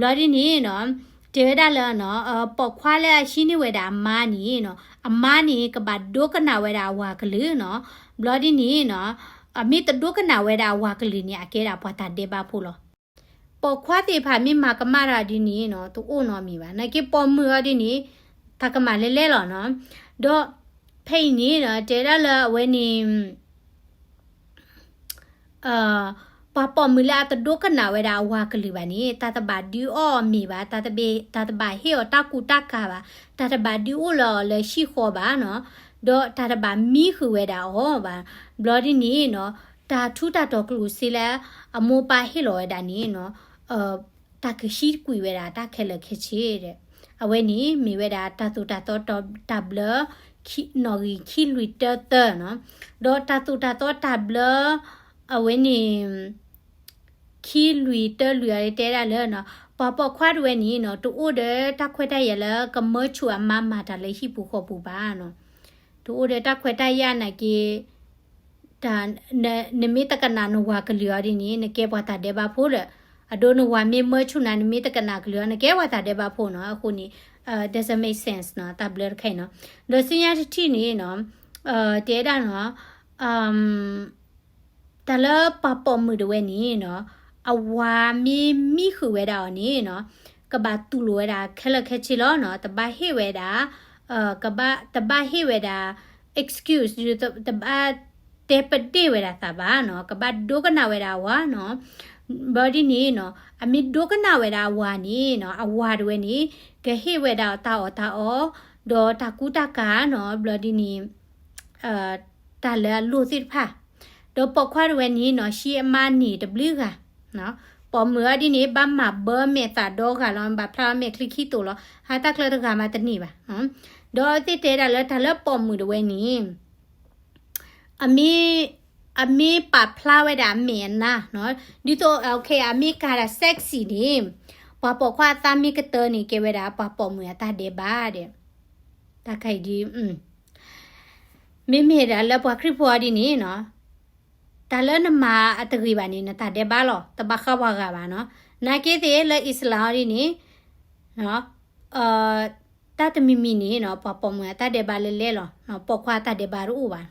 ဘျီဒ်န့ၣ်နီၤ တဲဝဲဒၣ်လၢနီၤ ပိာ်ခွါလၢအဟံးန့ၢ်ဝဲဒၣ်အမါန့ၣ်နီၤ အမါန့ၣ် ကဘၣ်ဒိကနၣ်ဝဲဒၣ်အဝၤကလုၢ်နီၤ. ဘျီဒ်န့ၣ်နီၤ အမ့ၢ်တဒိကနၣ်ဝဲဒၣ်အဝၤကလုၢ်န့ၣ် အကဲဒၣ်ပှၤတၢ်ဒဲးဘးဖိလီၤ. ပိာ်ခွါသ့ၣ်တဖၣ်မ့ၢ်မၤကမၣ်တၢ်ဒ်န့ၣ်နီၤ တအိၣ်နီတမံၤဘၣ်. နာ်က့ပိာ်မုၣ်အီၤဒ်န့ၣ် တၢ်ကမၣ်လဲၤလဲၤလီၤနီၤ. ဒီးဖဲအံၤန့ၣ်နီၤ တဲဒၣ်လၢအဝဲန့ၣ် ပှၤပိာ်မုၣ်လၢအတဒိကနၣ်ဝဲဒၣ်အဝၤကလုၢ်ဘၣ်န့ၣ် တၢ်တဘၣ်ဒုးအီၣ်အီၤမ့ၤဘၣ်, တၢ်တဘၣ်, တၢ်တဘၣ်ဟ့ၣ်အီၤတၢ်ကူတၢ်ကၤဘၣ်, တၢ်တဘၣ်ဒုးအိၣ်လၢအီၤလၢဟံၣ်ဃီဘၣ်နီၤ, ဒီးတၢ်တဘၣ်မံဃုာ်ဝဲဒၣ်အီၤဘၣ်. ဘျီဒ်န့ၣ်နီၤ တၢ်ထူးတၢ်တီၤကျိၣ်စ့လၢ အမိၢ်ပၢ်ဟ့ၣ်လီၤဝဲဒၣ်န့ၣ်နီၤ တၢ်ကဟံးကွံာ်ဝဲဒၣ်တၢ်ခဲလၢာ်ခဲဆ့ဒီး အဝဲန့ၣ်မ့ၢ်ဝဲဒၣ်တၢ်သိၣ်တၢ်သီတၢ်ဘျၢ နီၣ်ဂံၢ်ခံလွံၢ်တၢသၢနီၤ. ဒီးတၢ်သိၣ်တၢ်သီတၢ်ဘျၢ အဝဲန့ၣ် ခံလွံၢ်တၢလွံၢ်အံၤတဲဒၣ်လၢနီၤ ပှၤပိာ်ခွါတဝဲန့ၣ်နီၤ တအိၣ်ဒီးတၢ်ခွဲးတၢ်ယာ်လၢကမၢဆူၣ်အမါမၤတၢ်လၢဟံၣ်ပူၤဃီပူၤဘၣ်နီၤ. တအိၣ်ဒီးတၢ်ခွဲးတၢ်ယာ်နာ်က့ တၢ်, န, နမ့ၢ်တကနၣ်နဝၤကလုၢ်အီၤဒ်န့ၣ် နကဲပှၤတၢ်ဒဲးဘးဖိဒီး, အဒိနဝၤမ့ၢ်မၢဆူၣ်နၤ နမ့ၢ်တကနၣ်ကလုၢ်အီၤ နကဲပှၤတၢ်ဒဲးဘးဖိနီၤ. အဃိန့ၣ် doesn't make sense နီၤ တၢ်ဘျၢတခါအံၤနီၤ. ဒီးဆူညါတထံၣ်န့ၣ်နီၤ တဲဒၣ်နီၤ တၢ်လၢပှၤပိာ်မုၣ်တဝဲန့ၣ်နီၤ အဝၤမ့ၢ်မံဃုာ်ဝဲဒၣ်အီၤန့ၣ်နီၤ ကဘၣ်တူၢ်လိာ်ဝဲဒၣ်ခဲလၢာ်ခဲဆ့လီၤနီၤ. တဘၣ်ဟ့ၣ်ဝဲဒၣ်, ကဘၣ်, တဘၣ်ဟ့ၣ်ဝဲဒၣ် excuse တဘၣ်တဲပဒ့ၣ်ဝဲဒၣ်သးဘၣ်နီၤ. ကဘၣ်ဒိကနၣ်ဝဲဒၣ်အဝၤနီၤ. ဘျီဒ်န့ၣ်နီၤ အမ့ၢ်ဒိကနၣ်ဝဲဒၣ်အဝၤန့ၣ်နီၤ အဝၤတဝဲန့ၣ် ကဟ့ၣ်ဝဲဒၣ်တၢ်အီၣ်တၢ်အီ ဒီးတၢ်ကူတၢ်ကၤနီၤ. ဘျီဒ်န့ၣ် တၢ်လၢအလိၣ်သ့ၣ်တဖၣ်, ဒီးပိာ်ခွါတဝဲန့ၣ်နီၤ ဟံးအမါန့ၢ်တဘျုးဂၤ, ပိာ်မုၣ်အီၤဒ်န့ၣ် ဘၣ်မၤဘၢမဲာ်သးဒီဂၤလီၤ, ဘၣ်ဖျါအီၤမဲာ်ချံခံတိာ်လီၤ, ဟးတၢ်ချၢတဂၤမးတန့ၢ်ဘၣ်. ဒီးသ့ၣ်တဲဒၣ်လၢတၢ်လၢပိာ်မုၣ်တဝဲန့ၣ် အမ့ၢ်, အမ့ၢ်ပာ်ဖျါဝဲဒၣ်အမဲာ်အနါနီၤ, ဒ်သိး okay အမ့ၢ်ကၤဒၣ် sexy န့ၣ်, ပှၤပိာ်ခွါအသးမ့ၢ်ကတၢၢ်န့ၣ် ကဲဝဲဒၣ်ပှၤပိာ်မုၣ်အတၢ်ဒဲးဘးဒီး, တၢ်ခါအံၤဒ် မ့မ့ၢ်ဒၣ်လၢပှၤခရံာ်ဖိအီၤဒ်န့ၣ်နီၤ, တၢ်လၢနမၤအတဂ့ၤဘၣ်န့ၣ် နတၢ်ဒဲးဘးလီၤ, တဘၣ်ဃးပှၤဂၤဘၣ်နီၤ. နာ်က့သ့ၣ်လၢအံၣ်စရ့လးအီၤဒ်န့ၣ်, တၢ်တမံၤမံၤန့ၣ်နီၤ ပှၤပိာ်မုၣ်အတၢ်ဒဲးဘးလဲၤလဲၤလီၤ, ပိာ်ခွါအတၢ်ဒဲးဘးတအိၣ်ဘၣ်,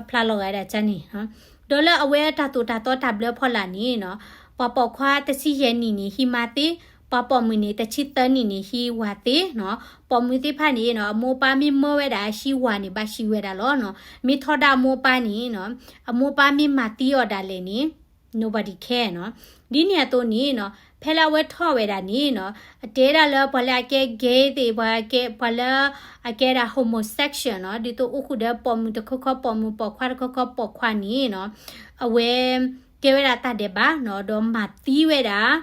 ဖျါလီၤဂာ်ဒၣ်ကန့ၣ်. ဒီးလၢအဝဲတၢ်သိၣ်တၢ်သီတၢ်ဘျၢဖီလာ်န့ၣ်နီၤ, ပှၤပိာ်ခွါတဆံယဲၢ်နံၣ်န့ၣ် ဟံးမါသ့, ပှၤပိာ်မုၣ်န့ၣ် တဆံသၢနံၣ်န့ၣ် ဟံးဝၤသ့နီၤ. ပိာ်မုၣ်သ့ၣ်တဖၣ်န့ၣ်နီၤ အမိၢ်ပၢ်မ့ၢ်မၢဝဲဒၣ်အဟံးဝၤန့ၣ် ဘၣ်ဟံးဝဲဒၣ်လီၤနီၤ. မ့ၢ်ထီဒါအမိၢ်ပၢ်န့ၣ်နီၤ, အမိၢ်ပၢ်မ့ၢ်မၤသံအီၤဒၣ်လဲာ်န့ၣ် nobody care နီၤ. ဒ်န့ၣ်အသိးန့ၣ်နီၤ, ဖဲလၢအဝဲထီၣ်ဝဲဒၣ်န့ၣ်နီၤ, အတဲဒၣ်လၢပှၤလၢအကဲ gay သ့ၣ်, ပှၤကဲ, ပှၤလၢအကဲဒၣ် homosexual နီၤ, ဒ်သိးအိၣ်ဃုာ်ဒီးပိာ်မုၣ်တခီခီပိာ်မုၣ်, ပိာ်ခွါတခီခီပိာ်ခွါန့ၣ်နီၤ, အဝဲကဲဝဲဒၣ်တၢ်ဒဲးဘးနီၤ, ဒီးမၤသံဝဲဒၣ်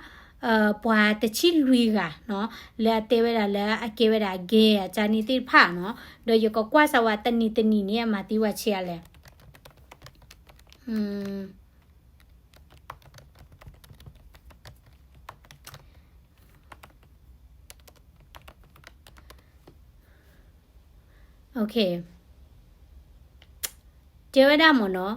ပှၤတဆံလွံၢ်ဂၤနီၤ, လၢအတဲဝဲဒၣ်လၢအကဲဝဲဒၣ် gay အကန့ၣ်သ့ၣ်တဖၣ်နီၤ. ဒီးယကကွၢ်စၢၤဝဲတနံၤတနံၤန့ၣ် အမၤသံဝဲဆံးအါလဲၣ်. တဲဝဲဒၣ်မ့ၢ်နီၤ,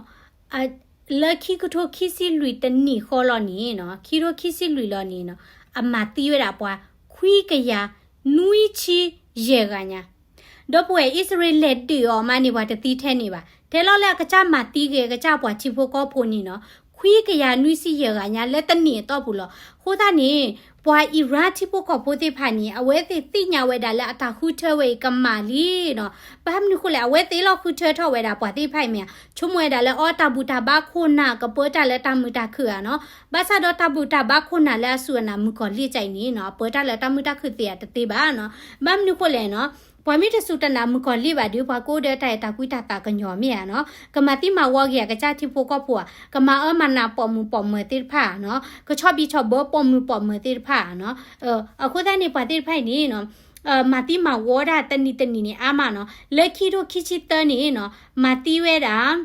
လၢခံကထိခံဆံလွံၢ်တနံၣ်ဃီလီၤန့ၣ်နီၤ, ခံကထိခံဆံလွံၢ်လီၤန့ၣ်နီၤ, အမၤသံဝဲဒၣ်ပှၤ ခွံကယၤနွံဆံယဲၢ်ဂၤညါ ဒီပုၢ်ဝဲၢ်အံၣ်စရ့လးလဲၤဒုးအီၤမးန့ၣ် ပှၤတသံထဲန့ၣ်ဘၣ်. တဲလီၤလၢအကစၢ်မၤသံဂ့ၤ အကစၢ်ပှၤထံဖိကီၢ်ဖိန့ၣ်နီၤ, ခွံကယၤနွံဆံယဲၢ်ဂၤညါလၢတနံၣ်အတီၢ်ပူၤလီၤ. အဃိသတးန့ၣ် ပှၤအံရၣ်ထံဖိကီၢ်ဖိသ့ၣ်တဖၣ်န့ၣ် အဝဲသ့ၣ်သ့ၣ်ညါဝဲဒၣ်လၢအတၢ်ဃုထၢဝဲအံၤကမၣ်လံနီၤ. ဘၣ်မနုၤဃိလဲၣ် အဝဲသ့ၣ်လီၤဃုထၢထီၣ်ဝဲဒၣ်ပှၤသ့ၣ်တဖၣ်အံၤမ့ၢ်ဧါ, ဆိကမိၣ်ဝဲဒၣ်လၢအီတၢ်ဘူၣ်တၢ်ဘါခိၣ်နၢ်ကပၢတၢ်လၢတၢ်မုာ်တၢ်ခုၣ်ဧါနီၤ. ဘၣ်ဆၣ်ဒီးတၢ်ဘူၣ်တၢ်ဘါခိၣ်နၢ်လၢအစူၢ်အနာ်မုၣ်ကီၤလံၢ်အံၤန့ၣ်နီၤ, အပၢတၢ်လၢတၢ်မုာ်တၢ်ခုၣ်သ့ဧါတသ့ဘၣ်နီၤ. ဘၣ်မနုၤဃိလဲၣ်နီၤ, ပှၤမ့ၢ်တစူၢ်တနာ်မုၣ်ကီၤလံၢ်ဘၣ်ဒီး ပှၤကအိၣ်ဒီးတၢ်အဲၣ်တၢ်ကွံတၢ်သးကညီၤမ့ၢ်ဧါနီၤ, ကမၤသံမၤဝီက့ၤအကစၢ်ထံဖိကီၢ်ဖိဧါ, ကမၤအၢမၤနးပိာ်မုၣ်ပိာ်မၢၤသ့ၣ်တဖၣ်နီၤ, ကဆီၣ်ဘံၣ်ဆီၣ်ဘၢပိာ်မုၣ်ပိာ်မၢၤသ့ၣ်တဖၣ်နီၤ. အဃိသတးန့ၣ် ပှၤသ့ၣ်တဖၣ်အံၤန့ၣ်နီၤ မၤသံမၤဝီဒၣ်တနံၤတနံၤန့ၣ်အါမးနီၤ. လၢခံထိခံဆံသၢန့ၣ်နီၤ မၤသံဝဲဒၣ်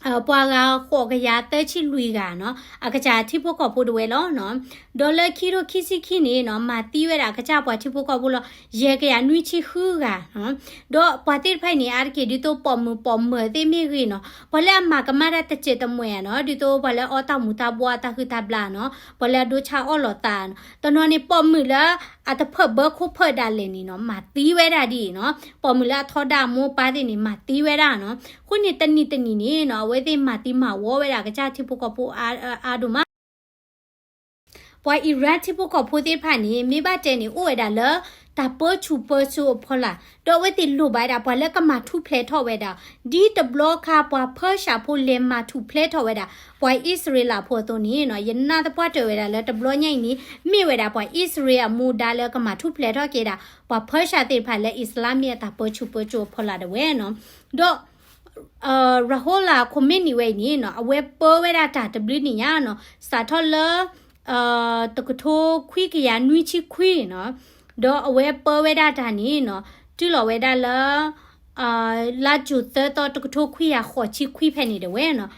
ပှၤဂၤဃိးကယၤသၢဆံလွံၢ်ဂၤနီၤ, အကစၢ်ထံဖိကီၢ်ဖိတဝဲလီၤနီၤ. ဒီးလၢခံထိခံဆံခံန့ၣ်နီၤ မၤသံဝဲဒၣ်အကစၢ်ပှၤထံဖိကီၢ်ဖိလီၤ ယဲၢ်ကယၤနွံဆံဃုဂၤနီၤ. ဒီးပှၤသ့ၣ်တဖၣ်အံၤန့ၣ် အါတက့ၢ်ဒ်သိးပိာ်မုၣ်ပိာ်မၢၤသ့ၣ်မ့ၢ်ဂ့ၤနီၤ, ပှၤလၢအမၤကမၣ်တၢ်တစဲးတမှဲၤဧါနီၤ, ဒ်သိးပှၤလၢအအီတၢ်မူၤတၢ်ဘှီးအတၢ်ဟုၣ်တၢ်ဘျၣ်နီၤ, ပှၤလၢအဒိဆါအီၣ်လီၤသးနီၤ, တနီၤန့ၣ်ပိာ်မုၣ်လၢအတဖၢၣ်ဘၢခိၣ်ဖၢၣ်ဒၣ်လဲာ်န့ၣ်နီၤ မၤသံဝဲဒၣ်ဒ်အံၤနီၤ. ပိာ်မုၣ်လၢအထီဒါအမိၢ်အပၢ်သ့ၣ်န့ၣ် မၤသံဝဲဒၣ်နီၤ. အဃိန့ၣ်တနံၤတနံၤန့ၣ်နီၤ အဝဲသ့ၣ်မၤသံမၤဝီဝဲဒၣ်ကစၢ်ထံဖိကီၢ်ဖိအါဒိၣ်မး ပှၤအံရၣ်ထံဖိကီၢ်ဖိသ့ၣ်တဖၣ်န့ၣ် မ့ၢ်ဘၣ်တဲန့ၣ် အိၣ်ဝဲဒၣ်လၢတၢ်ပၢဆူၣ်ပၢစိးအဖီလာ်, ဒီးအဝဲသ့ၣ်လိၣ်ဘၣ်ဝဲဒၣ်ပှၤလၢကမၤထူၣ်ဖျဲးထီၣ်ဝဲဒၣ်, ဒ်တဘျီခါ ပှၤဖၢၡၢ်ဖိလဲၤမၤထူၣ်ဖျဲးထီၣ်ဝဲဒၣ် ပှၤအံၣ်စရ့လးဖိအသိးန့ၣ်နီၤ, ယနာ်သပှၢ်တၢၢ်ဝဲဒၣ်လၢတဘျီညါအံၤန့ၣ် မ့ၢ်ဝဲဒၣ်ပှၤအံၣ်စရ့လးအမူဒါလၢကမၤထူၣ်ဖျဲးထီၣ်က့ၤဒၣ် ပှၤဖၢၡၢ်သ့ၣ်တဖၣ်လၢအံၣ်စလၣ်မ့ၢ်အတၢ်ပၢဆူၣ်ပၢစိးအဖီလာ်ဒၣ်ဝဲနီၤ, ဒီး ရဟိလး ခိၣ်မ့ၣ်နံၤဝဲအံၤန့ၣ်နီၤ, အဝဲပၢဝဲဒၣ်တၢ်တဘျုးနံၣ်ညါနီၤ, စးထီၣ်လၢ တကထိခွံကယၤနွံဆံခွံနီၤ, ဒီးအဝဲပၢဝဲဒၣ်တၢ်န့ၣ်နီၤ, တုၤလီၤဝဲဒၣ်လၢ လါကၠိၤသၢသီ တကထိခွံကယၤဃိးဆံခွံဖဲန့ၣ်ဒၣ်ဝဲနီၤ.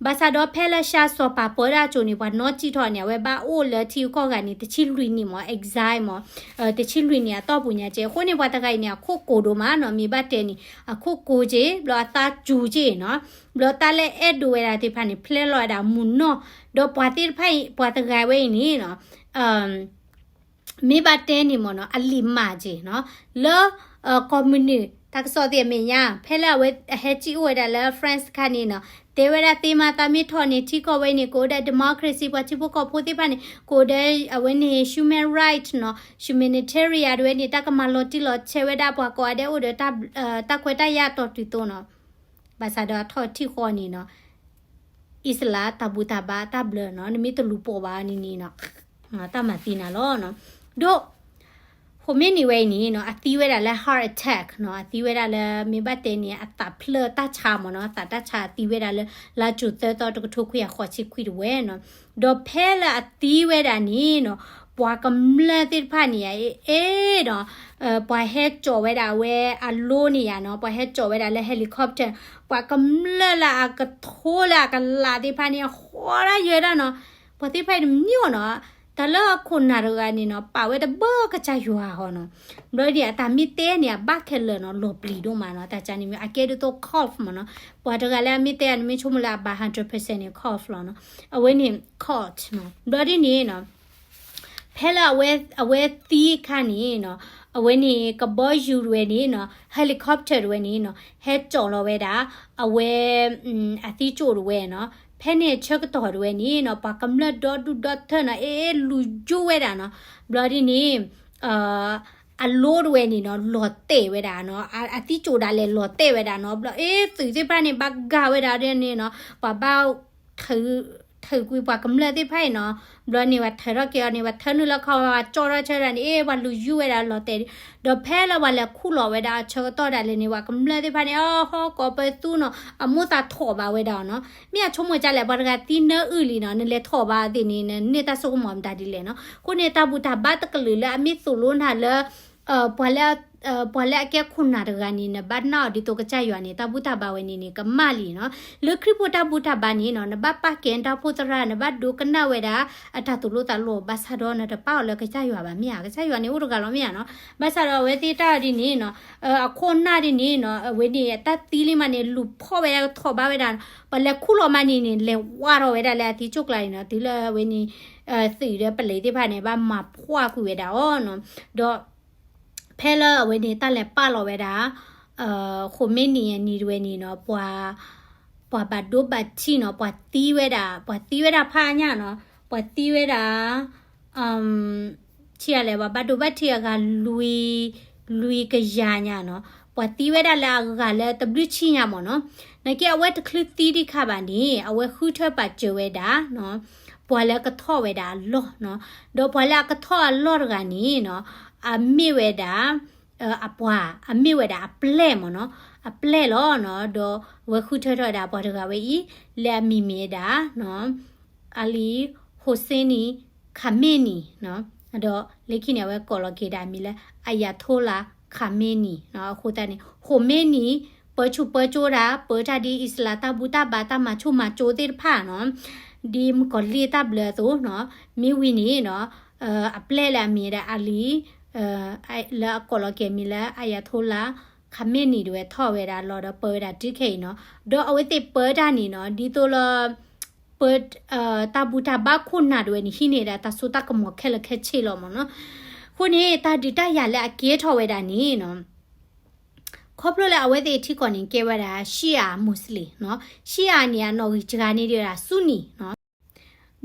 ဘၣ်ဆၣ်ဒီးဖဲလၢၡၤစီၤပၤပၢတၢ်အစိၤန့ၣ် ပှၤနီၣ်စံၣ်ထီၣ်န့ၣ် အဝဲဘၣ်အိၣ်လၢထံဂုၤကီၢ်ဂၤန့ၣ် တဆံလွံၢ်နံၣ်မ့ၢ် exile မ့ၢ်, တဆံလွံၢ်နံၣ်အတီၢ်ပူၤညါက့, အဃိန့ၣ် ပှၤတဂၤအံၤန့ၣ် အခိၣ်ကိၤဒိၣ်မးနီၤ, မ့ၢ်ဘၣ်တဲန့ၣ် အခိၣ်ကိၤက့ ဘျီအသးစူၤက့နီၤ, ဘျီတၢ်လၢအဲၣ်ဒိးဝဲဒၣ်သ့ၣ်တဖၣ်န့ၣ် ဖျဲလီၤဝဲဒၣ်မုၢ်နီၢ်, ဒီးပှၤသ့ၣ်တဖၣ်အံၤ ပှၤတဂၤဝဲအံၤန့ၣ်နီၤ မ့ၢ်ဘၣ်တဲန့ၣ်မ့ၢ်နီၤ အလံာ်မၢ်က့နီၤ, လၢ ကီၢ်မုၢ်နုာ် တၢ်ကစီၣ်သ့ၣ်အမဲာ်ညါ ဖဲလၢအဝဲအဟဲစံၣ်အိၣ်ဝဲဒၣ်လၢ France တခါန့ၣ်နီၤ, တဲဝဲဒၣ်သ့မၤသးမ့ၢ်ထီၣ်န့ၣ် ထံကီၢ်ဝဲန့ၣ် ကအိၣ်ဒီး democracy ပှၤထံဖိကီၢ်ဖိသ့ၣ်တဖၣ်န့ၣ် ကအိၣ်ဒီးအဝဲန့ၣ် human right နီၤ, humanitarian တဝဲန့ၣ် တၢ်ကမၤလီၤတံၢ်လီၤဆဲးဝဲဒၣ်ပှၤကိးဂၤဒဲးအိၣ်ဒီး တၢ်ခွဲးတၢ်ယာ်အတီၢ်တုၤသိးနီၤ. ဘၣ်ဆၣ်ဒီးထီၣ်ထံၣ်ဃီန့ၣ်နီၤ အံၣ်စရ့လးတၢ်ဘူၣ်တၢ်ဘါတၢ်ဘျၢနီၤ, နမ့ၢ်တလူၤပိာ်ဘၣ်န့ၣ်န့ၣ်နီၤ တၢ်မၤသံနၤလီၤနီၤ. ဒီး ခိၣ်မ့ၣ်နံၤဝဲအံၤန့ၣ်နီၤ အသံဝဲဒၣ်လၢ heart attack နီၤ, အသံဝဲဒၣ်လၢ မ့ၢ်ဘၣ်တဲန့ၣ် အသးဖျၢၣ်တၢ်ဆါမ့ၢ်နီၤ, အသးတၢ်ဆါအသံဝဲဒၣ်လၢ လါကၠိၤသၢသီ တကထိခွံကယၤဃိးဆံခွံတဝဲနီၤ. ဒီးဖဲလၢအသံဝဲဒၣ်န့ၣ်နီၤ ပှၤကမျၢၢ်သ့ၣ်တဖၣ်န့ၣ် အ့ၣ်ဒီး ပှၤဟဲကၠီၣ်ဝဲဒၣ်အဝဲအလိန့ၣ်ယါနီၤ, ပှၤဟဲကၠီၣ်ဝဲဒၣ်လၢ helicopter, ပှၤကမျၢၢ်လၢအကထိလၢအကလးသ့ၣ်တဖၣ်န့ၣ် အဃီဒၣ်ယဲဒၣ်နီၤ, ပှၤသ့ၣ်တဖၣ်အံၤတမ့ၢ်နီၤ, တၢ်လၢအခိၣ်နၢ်တဂၤန့ၣ်နီၤ ပာ်ဝဲတဘၣ်ကစၢ်ယွၤဟီနီၤ. ဘျီဒ်န့ၣ် အတၢ်မ့ၢ်တဲန့ၣ် အဘၣ်ခဲလၢာ်နီၤ လီၤပျံၤဒိၣ်မးနီၤ, တၢ်ကန့ၣ်မ့ၢ် အကဲဒ်သိး cough မ့ၢ်နီၤ, ပှၤတဂၤလၢအမ့ၢ်တဲအီၤန့ၣ် မ့ၢ်ဆိကမိၣ်လၢအဘၣ် hundred percent န့ၣ် cough လီၤနီၤ, အဝဲန့ၣ် cough နီၤ. ဘျီဒ်န့ၣ်နီၤ ဖဲလၢအဝဲ အဝဲသံအခါန့ၣ်နီၤ, အဝဲန့ၣ် ကဘီယူၤတဝဲန့ၣ်နီၤ, helicopter တဝဲန့ၣ်နီၤ, ဟဲကၠီၣ်လီၤဝဲဒၣ် အဝဲ အသံကၠိၣ်တဝဲနီၤ. ဖဲန့ၣ်ဆၢကတီၢ်တဝဲန့ၣ်နီၤ ပှၤကမျၢၢ်ဒီဒူၣ်ဒီထၢနီၤ, အ့ၣ် လူၤယိၣ်ဝဲဒၣ်နီၤ. ဘျီဒ်န့ၣ် အလိတဝဲန့ၣ်နီၤ လီၤတဲာ်ဝဲဒၣ်နီၤ, အသံကၠိၣ်ဒၣ်လဲာ်လီၤတဲာ်ဝဲဒၣ်နီၤ. ဘျီအ့ၣ် သုးသ့ၣ်တဖၣ်န့ၣ် ဘၣ်ဂာ်ဝဲဒၣ်ဒ်န့ၣ်နီၤ, ပှၤဘၣ် ထုးကွံာ်ပှၤကမျၢၢ်သ့ၣ်တဖၣ်အံၤနီၤ. ဘျီန့ၣ် ပှၤထုးထီၣ်က့ၤအီၤန့ၣ် ပှၤထုးနုာ်လၢခီ ပှၤကၠီၣ်ထီၣ်ဆၢဒၣ်န့ၣ် အ့ၣ် ပှၤလူၤယိၣ်ဝဲဒၣ်လီၤတဲာ်, ဒီးဖဲလၢပှၤလဲၤခူၣ်လီၤဝဲဒၣ်အဆၢကတီၢ်ဒၣ်လဲာ်န့ၣ် ပှၤကမျၢၢ်သ့ၣ်တဖၣ်န့ၣ် အဟီၣ်ကိးပၢၤသူနီၤ, အမိၣ်သးထီၣ်ဘၣ်ဝဲဒၣ်နီၤ. မ့ၢ်အဆိကမိၣ်ကလဲၣ် ပှၤတဂၤသံနၢအုၣ်လံနီၤ, နလဲၤထီၣ်ဘၣ်သ့ၣ်န့ၣ် နန့ၢ်တၢ်ဆိကမိၣ်မတၤဒ်လဲၣ်နီၤ. အဃိန့ၣ် တၢ်ဘူၣ်တၢ်ဘါတကလုာ်လၢအမ့ၢ်သိၣ်လိနၤလၢ ပှၤလၢ ပှၤလၢအကဲခိၣ်နၢ်တဂၤန့ၣ် နဘၣ်နာ်အီၤဒ်သိးကစၢ်ယွၤန့ၣ် တၢ်ဘူၣ်တၢ်ဘါဝဲန့ၣ်န့ၣ် ကမၣ်လံနီၤ. လၢခရံာ်ဖိတၢ်ဘူၣ်တၢ်ဘါန့ၣ်နီၤ နဘၣ်ပာ်ကဲတၢ်အိၣ်ဖှိၣ်သရၣ် နဘၣ်ဒိကနၣ်ဝဲဒၣ် အတၢ်သိၣ်လိသးလိ ဘၣ်ဆၣ်ဒီးနတပာ်အီၤလၢကစၢ်ယွၤဘၣ်မ့ၢ်ဧါ, ကစၢ်ယွၤန့ၣ်အိၣ်တဂၤလီၤမ့ၢ်ဧါနီၤ. ဘၣ်ဆၣ်ဒီးအဝဲသ့ၣ်တၢ်ဒ်န့ၣ်နီၤ အခိၣ်နၢ်ဒ်န့ၣ်နီၤ အဝဲန့ၣ် တၢ်သံလံမးန့ၣ် လူၤဖီၣ်ဝဲဒၣ်ကထီၣ်ဘၣ်ဝဲဒၣ်, ပှၤလဲၤခူၣ်လီၤမးန့ၣ်န့ၣ် လဲၤဝါထီၣ်ဝဲဒၣ်လၢအသံကၠိၣ်ကျါန့ၣ်နီၤ တုၤလၢအဝဲန့ၣ် သုးဒီးပလံၤသ့ၣ်တဖၣ်န့ၣ် ဘၣ်မၤဖှီၣ်ကွံာ်ဝဲဒၣ်အီၤနီၤ. ဒီး ဖဲလၢအဝဲန့ၣ် တၢ်လဲၤပာ်လီၤဝဲဒၣ် ခိၣ်မ့ၣ်နံၤအနံၤတဝဲန့ၣ်နီၤ ပှၤ ပှၤဘၣ်ဒိဘၣ်ထံးနီၤ ပှၤသံဝဲဒၣ် ပှၤသံဝဲဒၣ်ဖးညါနီၤ ပှၤသံဝဲဒၣ် ထံၣ်လဲၣ် ပှၤဘၣ်ဒိဘၣ်ထံးအဂၤ လွံၢ် လွံၢ်ကယၤညါနီၤ ပှၤသံဝဲဒၣ်လၢအဂၤလၢတဘျုးဆံညါမ့ၢ်နီၤ. နာ်က့အဝဲတချုးသံဒံးခါဘၣ်န့ၣ် အဝဲဃုထၢပာ်စၢၤဝဲဒၣ်နီၤ ပှၤလၢကထီၣ်ဝဲဒၣ်အလီၢ်နီၤ. ဒီးပှၤလၢအကထီၣ်အလီၢ်တဂၤန့ၣ်နီၤ အမ့ၢ်ဝဲဒၣ် အပှၤ အမ့ၢ်ဝဲဒၣ်အပျဲၢ်မ့ၢ်နီၤ အပျဲၢ်လီၤနီၤ. ဒီးအဝဲဃုထၢထီၣ်ဝဲဒၣ်ပှၤတဂၤဝဲအံၤ လၢအမံၤမ့ၢ်ဝဲဒၣ် Ali Hosseini Khamenei နီၤ. ဒီးလၢခံန့ၣ် အဝဲကိးလီၤက့ၤဒၣ်အမံၤလၢ Ayatollah Khamenei နီၤ. အဃိသတးန့ၣ် Khomeini ပၢဆူၣ်ပၢစိဒၣ် ပၢတၢ်ဒ်အံၣ်စရ့လးတၢ်ဘူၣ်တၢ်ဘါတၢ်မၤဆူၣ်မၤစိသ့ၣ်တဖၣ်နီၤ ဒ်မုၣ်ကီၤလံၢ်တၢ်ဘျၢအသိးနီၤ မ့ၢ်ဝံၤန့ၣ်နီၤ အပျဲၢ်လၢအမံၤဒၣ် Ali လၢအကိးလီၤက့ၤမံၤလၢ Ayatollah Khamenei ဒၣ်ဝဲထီၣ်ဝဲဒၣ်လီၤဒီးပၢဝဲဒၣ်တုၤခဲအံၤနီၤ. ဒီးအဝဲသ့ၣ်ပၢတၢ်န့ၣ်နီၤ ဒ်သိးလၢ ပၢ တၢ်ဘူၣ်တၢ်ဘါခိၣ်နၢ်ဒၣ်ဝဲန့ၣ် ဟံးန့ၢ်ဒၣ်တၢ်စိတၢ်ကမီၤခဲလၢာ်ခဲဆ့လီၤမ့ၢ်နီၤ. အဃိန့ၣ် တၢ်ဒုးတၢ်ယၤလၢအကဲထီၣ်ဝဲဒၣ်န့ၣ်နီၤ ခီဖျိလၢအဝဲသ့ၣ်ထံကီၢ်န့ၣ် ကဲဝဲဒၣ် Shia Muslim နီၤ. Shia န့ၣ် အနီၣ်ဂံၢ်စှၤန့ၢ်ဒံးဝဲဒၣ် Sunni နီၤ.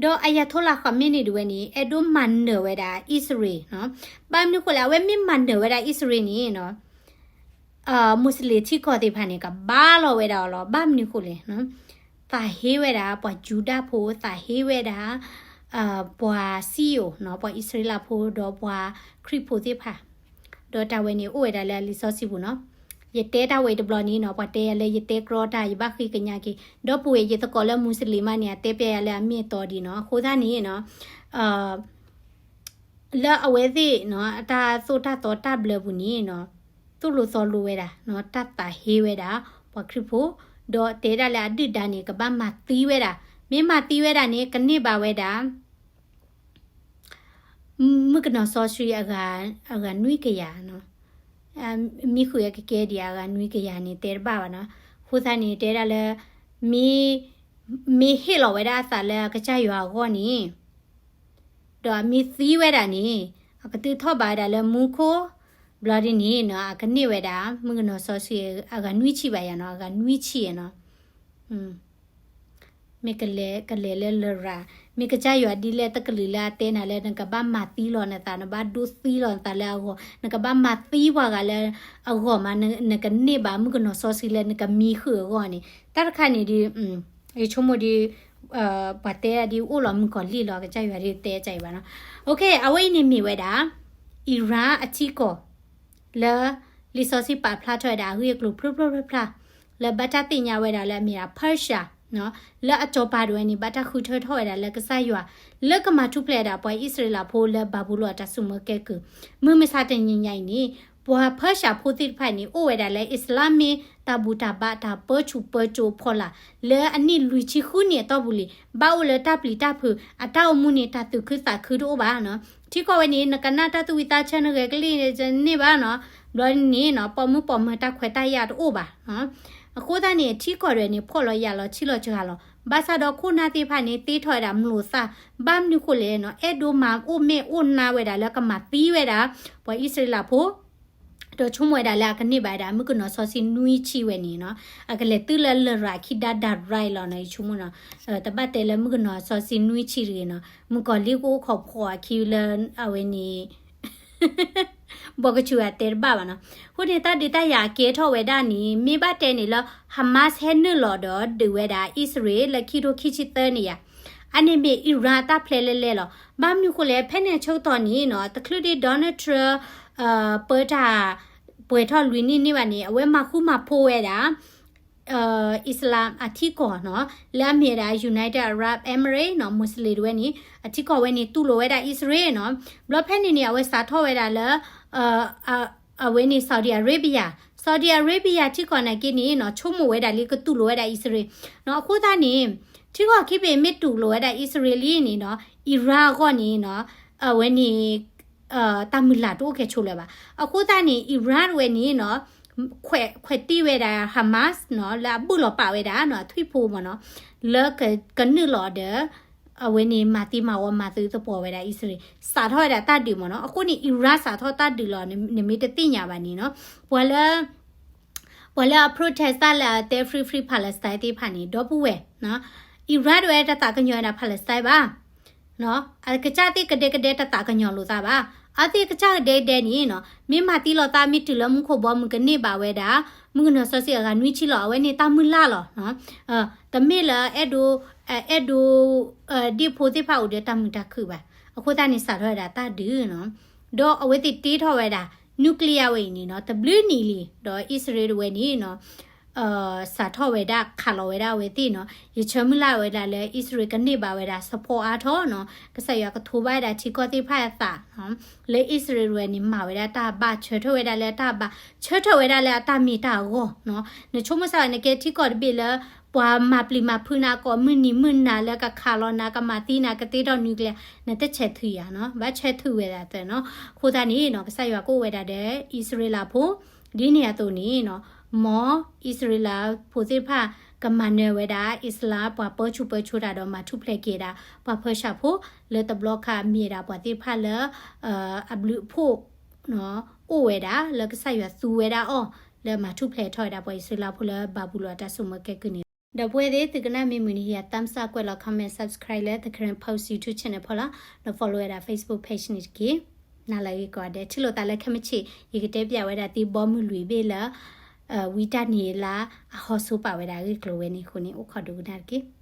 ဒီးအယၤထိလး ခီးမ့ၣ်န့ၣ် ဒၣ်ဝဲန့ၣ် အဲၣ်ဒိးမၤနၢၤဝဲဒၣ်အံၣ်စရ့လးနီၤ. ဘၣ်မနုၤဃိလဲၣ်, အဝဲမ့ၢ်မၤနၢၤဝဲဒၣ်အံၣ်စရ့လးန့ၣ်နီၤ, မူးစလ့ၣ်ထံကီၢ်သ့ၣ်တဖၣ်န့ၣ် ကဘါလီၤဝဲဒၣ်အီၤလီၤ. ဘၣ်မနုၤဃိလဲၣ်, သးဟ့ဝဲဒၣ်ပှၤယူဒၤဖိ, သးဟ့ဝဲဒၣ် ပှၤစံယိၣ်နီၤ, ပှၤအံၣ်စရ့လးဖိ ဒီးပှၤခရံာ်ဖိသ့ၣ်တဖၣ် ဒီးတၢ်ဝဲန့ၣ်အိၣ်ဝဲဒၣ်လၢအလံာ်စီဆှံပူၤနီၤ. ယတဲတၢ်ဝဲအံၤတဘျီန့ၣ်နီၤ, ပှၤတဲယၤလၢယတဲကြီတၢ်, ယဘၣ်ဃ့ကညးက့ၤ, ဒီပုၢ်ဝဲၢ် ယသကိးလၢမူးစလ့ၣ်မးန့ၣ် အတဲပျဲယၤလၢအမ့ၢ်အတီဒံးနီၤ. အဃိသတးန့ၣ်နီၤ, လၢအဝဲသ့ၣ်နီၤ အတၢ်သိၣ်တၢ်သီတၢ်ဘျၢပူၤန့ၣ်နီၤ, သိၣ်လိသီလိဝဲဒၣ်နီၤ, တၢ်သးဟ့ဝဲဒၣ် ပှၤခရံာ်ဖိ, ဒီးတဲဒၣ်လၢအဒုၣ်ဒါန့ၣ် ကဘၣ်မၤသံဝဲဒၣ်, မ့ၢ်မၤသံဝဲဒၣ်န့ၣ် ကန့ၢ်ဘၣ်ဝဲဒၣ် မုၣ်ကနီၤစီဆှံအဂၤ, အဂၤနွံကယၤနီၤ. မံဃုာ်အကကဲဒံးအဂၤနွံကယၤန့ၣ် တဲတဘၣ်ဘၣ်နီၤ. အဃိသတးန့ၣ် တဲဒၣ်လၢ မ့ၢ်, မ့ၢ်ဟ့ၣ်လီၤဝဲဒၣ်အသးလၢအကစၢ်ယွၤအဂီၢ်န့ၣ်, ဒီးအမ့ၢ်သံဝဲဒၣ်န့ၣ်, အကတုၤထီၣ်ဘၣ်ဝဲဒၣ်လၢမူခိၣ်, ဘျီဒ်န့ၣ်နီၤ အကန့ၢ်ဝဲဒၣ် မုၣ်ကနီၤစီဆှံအဂၤနွံဆံဘၣ်ယၤနီၤ, အဂၤနွံဆံနီၤ. မ့ၢ်ကလဲၤ, ကလဲၤလၢလရာ်, မ့ၢ်ကစၢ်ယွၤဒ်လဲၣ်တကလုာ်လၢအတဲနၤလၢ နကဘၣ်မၤသံလီၤနသး, နဘၣ်ဒိသံလီၤနသးလၢအဂီၢ်, နကဘၣ်မၤသံပှၤဂၤလၢအဂီၢ်မး, နကန့ၢ်ဘၣ်မုၣ်ကနီၤစီဆှံလၢနကမံဃုာ်အဂီၢ်န့ၣ်, တၢ်တခါန့ၣ်ဒ်, ယဆိကမိၣ်ဒ်, ပှၤတဲဒ်အိၣ်လီၤမုၣ်ကီၤလံၢ်လီၤ, ကစၢ်ယွၤဒ်တဲကဘၣ်ဘၣ်နီၤ. အဝဲအံၤန့ၣ်မ့ၢ်ဝဲဒၣ် Iran အထံကီၢ် လၢ လံာ်စီဆှံပာ်ဖျါထီၣ်ဝဲဒၣ်အဂ့ၢ်အကျိၤဖျိဖျိဖျါဖျါ, လၢဘၣ်တၢ်သ့ၣ်ညါဝဲဒၣ်လၢအမ့ၢ်ဒၣ် Persia လၢအစီၤပၤဒၣ်ဝဲန့ၣ် ဘၣ်တၢ်ဃုထၢထီၣ်ဝဲဒၣ်လၢကစၢ်ယွၤ လၢကမၤထူၣ်ဖျဲးဒၣ်ပှၤအံၣ်စရ့လးဖိလၢဘၤဘူလိၣ်အတၢ်စိာ်မၢကဲကုၢ်, မုၢ်မဆါတနံၤညါအံၤန့ၣ် ပှၤ Persia ဖိသ့ၣ်တဖၣ်န့ၣ် အိၣ်ဝဲဒၣ်လၢ Islamic တၢ်ဘူၣ်တၢ်ဘါတၢ်ပၢဆူၣ်ပၢစိးအဖီလာ်, လၢအနံၣ်လွံၢ်ဆံဃုနံၣ်အတီၢ်ပူၤလံ, ဘၣ်အိၣ်လၢတၢ်ပျံၤတၢ်ဖုး, အတၢ်အိၣ်မူန့ၣ် တၢ်သူၣ်ခုသးခုတအိၣ်ဘၣ်နီၤ. ထံကီၢ်ဝဲန့ၣ် နကနၣ်တၢ်သူၣ်ဝံသးဆၢ နဂဲၤကလံၣ်န့ၣ်ဘၣ်နီၤ, ဘျီန့ၣ်နီၤ ပိာ်မုၣ်ပိာ်မၢၤတၢ်ခွဲးတၢ်ယာ်တအိၣ်ဘၣ်နီၤ. အဃိသတးန့ၣ် ထံကီၢ်ဒၣ်ဝဲန့ၣ် ဖှီၣ်လီၤယာ်လီၤဆံးလီၤစှၤလီၤ, ဘၣ်ဆၣ်ဒီးခိၣ်နၢ်သ့ၣ်တဖၣ်န့ၣ် သ့ထီၣ်ဝဲဒၣ်မျိာ်သၣ်, ဘၣ်မနုၤဃိလဲၣ်နီၤ, အဲၣ်ဒိးမၤအိၣ်မဲာ်အိၣ်နါဝဲဒၣ်လၢကမၤသံဝဲဒၣ် ပှၤအံၣ်စရ့လးဖိ ဒီးဆိကမိၣ်ဝဲဒၣ်လၢအကန့ၢ်ဘၣ်ဝဲဒၣ် မုၣ်ကနီၤစီဆှံနွံဆံဝဲန့ၣ်နီၤ, အကလဲၤတုၤလၢလရာ်ခံဒါဒါရၢလီၤနီၤ, ယဆိကမိၣ်နီၤ, တဘၣ်တဲလၢမုၣ်ကနီၤစီဆှံနွံဆံတဂ့ၤနီၤ, မုၣ်ကီၤလံၢ်ကအိၣ်ခိးဖှီၣ်အခံလၢအဝဲန့ၣ် ဘီကဆူးအတဲတဘၣ်ဘၣ်နီၤ. အဃိန့ၣ် တၢ်ဒုးတၢ်ယၤအကဲထီၣ်ဝဲဒၣ်န့ၣ် မ့ၢ်ဘၣ်တဲန့ၣ်လၢ Hamas ဟဲနုာ်လီၤဒီးဒုးဝဲဒၣ်အံၣ်စရ့လးလၢခံထိခံဆံသၢန့ၣ်ယါ, အန့ၣ်မ့ၢ် Iran အတၢ်ဖျဲးလဲၣ်လဲၣ်လီၤ. ဘၣ်မနုၤဃိလဲၣ် ဖဲန့ၣ်အဆၢကတီၢ်န့ၣ်နီၤ တချုးဒံး Donald Trump ပၢတၢ်ပှဲၤထီၣ်လွံၢ်နံၣ်န့ၣ်ဘၣ်န့ၣ် အဝဲမၤဃူမၤဖိးဝဲဒၣ် Islam အထံကီၢ်နီၤ လၢအမ့ၢ်ဝဲဒၣ် United Arab Emirates နီၤ မူးစလ့ၣ်တဝဲန့ၣ် အထံကီၢ်ဝဲန့ၣ် တူၢ်လိာ်ဝဲဒၣ်အံၣ်စရ့လးနီၤ. ဘျီဖဲန့ၣ်န့ၣ် အဝဲစးထီၣ်ဝဲဒၣ်လၢ အဝဲန့ၣ် Saudi Arabia, Saudi Arabia ထံကီၢ်နာ်က့န့ၣ်နီၤ ဆိကမိၣ်ဝဲဒၣ်လံကတူၢ်လိာ်ဝဲဒၣ်အံၣ်စရ့လးနီၤ. အဃိသတးန့ၣ် ထံကီၢ်ခံဘ့ၣ်မ့ၢ်တူၢ်လိာ်ဝဲဒၣ်အံၣ်စရ့လးလံန့ၣ်နီၤ Iran အဂီၢ်န့ၣ်နီၤ အဝဲန့ၣ် တၢ်မုၢ်လၢ်တအိၣ်ကဲဆိးလၢၤဘၣ်. အဃိသတးန့ၣ် Iran တဝဲန့ၣ်နီၤ ခွဲးတံၢ်ဝဲဒၣ် Hamas နီၤ လၢအဘူၣ်လီၤပာ်ဝဲဒၣ်နီၤ အထွံၣ်ဖိမ့ၢ်နီၤ လၢကနုာ်လီၤဒီး အဝဲန့ၣ် မၤသံမၤဝီမၤသုသပှၢ်ဝဲဒၣ်အံၣ်စရ့လး စးထီၣ်ဝဲဒၣ်တၢ်ဒုးမ့ၢ်နီၤ. အဃိန့ၣ် Iran စးထီၣ်တၢ်ဒုးလီၤ နမ့ၢ်တသ့ၣ်ညါဘၣ်န့ၣ်နီၤ ပှၤလၢ ပှၤလၢအ protest တၢ်လၢအတဲ free free Palestine သ့ၣ်တဖၣ်န့ၣ် ဒီပုၢ်ဝဲၢ် Iran တဝဲတသးကညီၤဝဲဒၣ် Palestine ဘၣ်. အကစၢ်သ့ၣ်ကဒဲကဒဲတသးကညီၤလိာ်သးဘၣ်. အဝဲသ့ၣ်ကစၢ်ကဒဲကဒဲန့ၣ်နီၤ မ့ၢ်မၤသံလီၤသး မ့ၢ်တုၤလၢမူခိၣ်ဘီမုၢ် ကန့ၢ်ဘၣ်ဝဲဒၣ် မုၣ်ကနီၤစီဆှံအဂၤနွံဆံလီၤ. အဝဲန့ၣ်တၢ်မုၢ်လၢ်လီၤ. တမ့ၢ်လၢအဲၣ်ဒိး အဲၣ်ဒိး ဒ့ၣ်ဖိသ့ၣ်တဖၣ်အိၣ်ဒီးတၢ်မုာ်တၢ်ခုၣ်ဘၣ်. အဃိသတးန့ၣ် စးထီၣ်ဝဲဒၣ်တၢ်ဒုးနီၤ. ဒီးအဝဲသ့ၣ်တ့ထီၣ်ဝဲဒၣ် nuclear ဝဲအံၤန့ၣ်နီၤ တဘျုးနံၣ်လံ. ဒီးအံၣ်စရ့လးတဝဲန့ၣ်နီၤ စးထီၣ်ဝဲဒၣ်ခးလီၤဝဲဒၣ်အဝဲသ့ၣ်နီၤ. ယဆၢမုၢ်လၢ်ဝဲဒၣ်လၢအံၣ်စရ့လးကန့ၢ်ဘၣ်ဝဲဒၣ် support အါထီၣ်နီၤ. ကစၢ်ယွၤကထိးဘၣ်ဝဲဒၣ်ထံကီၢ်သ့ၣ်တဖၣ်အသးနီၤ လၢအံၣ်စရ့လးတဝဲန့ၣ် မၤဝဲဒၣ်တၢ်ဘၣ် ဆၢထၢၣ်ဝဲဒၣ်လၢတၢ်ဘၣ် ဆၢထၢၣ်ဝဲဒၣ်လၢအတၢ်မ့ၢ်တၢ်အဂီၢ်နီၤ. နဆိကမိၣ်စ့ၢ်ဝဲ နကဲထံကီၢ်တဘ့ၣ်လၢ ပှၤမၤပျံၤမၤဖုးနၤ ကိးမုၢ်နံၤမုၢ်နၤလၢကခးလီၤနၤ ကမၤသံနၤ ကတ့ထီၣ် nuclear နတဆဲးထုးယၤနီၤ ဘၣ်ဆၢထၢၣ်ဝဲဒၣ်သၢနီၤ. အဃိသတးန့ၣ်နီၤ ကစၢ်ယွၤကအိၣ်ဝဲဒၣ်ဒီးအံၣ်စရ့လးဖိ ဒ်န့ၣ်အသိးန့ၣ်နီၤ မ်အံၣ်စရ့လးဖိသ့ၣ်တဖၣ် ကမၤနၢၤဝဲဒၣ် Islam ပှၤပၢဆူၣ်ပၢစိးတၢ်ဒီးမၤထူၣ်ဖျဲးက့ၤဒၣ် ပှၤဖၢၣ်ရှၣ်ဖိ လၢတဘျီခါမ့ၢ်ဒၣ်ပှၤသ့ၣ်တဖၣ်လၢ အဘျုးအဖှိၣ် အိၣ်ဝဲဒၣ် လၢကစၢ်ယွၤသူဝဲဒၣ်အီၤ လၢမၤထူၣ်ဖျဲးထီၣ်ဝဲဒၣ်ပှၤအံၣ်စရ့လးဖိလၢဘၤဘူလိၣ်အတၢ်စိာ်မၢကဲကုၢ်န့ၣ်လီၤ. ဒီပုၢ်ဝဲၢ်သ့ၣ် သုကနၣ်မ့ၢ်မုာ်န့ၣ် ဟ့ၣ်ယၤ thumbs up ကွဲးလီၤ comment subscribe လၢ The Karen Post YouTube channel ဖီလာ် ဒီး follow ဝဲဒၣ် Facebook page န့ၣ်တက့ၢ်. နၤလၢအဂ့ၤကိးဂၤဒဲး ထံၣ်လိာ်သးလၢခဲမုၢ်ဆ့ၣ် ယကတဲပၠးဝဲဒၣ်သုဘီမုၢ်လွံၢ်ဘ့ၣ်လၢ ဝံတၢ်နံၤအလါ အဟီၣ်ဆိပာ်ဝဲဒၣ်အဂ့ၢ်အကျိၤဝဲန့ၣ်အဃိန့ၣ် အိၣ်ခိးဒိကနၣ်တက့ၢ်.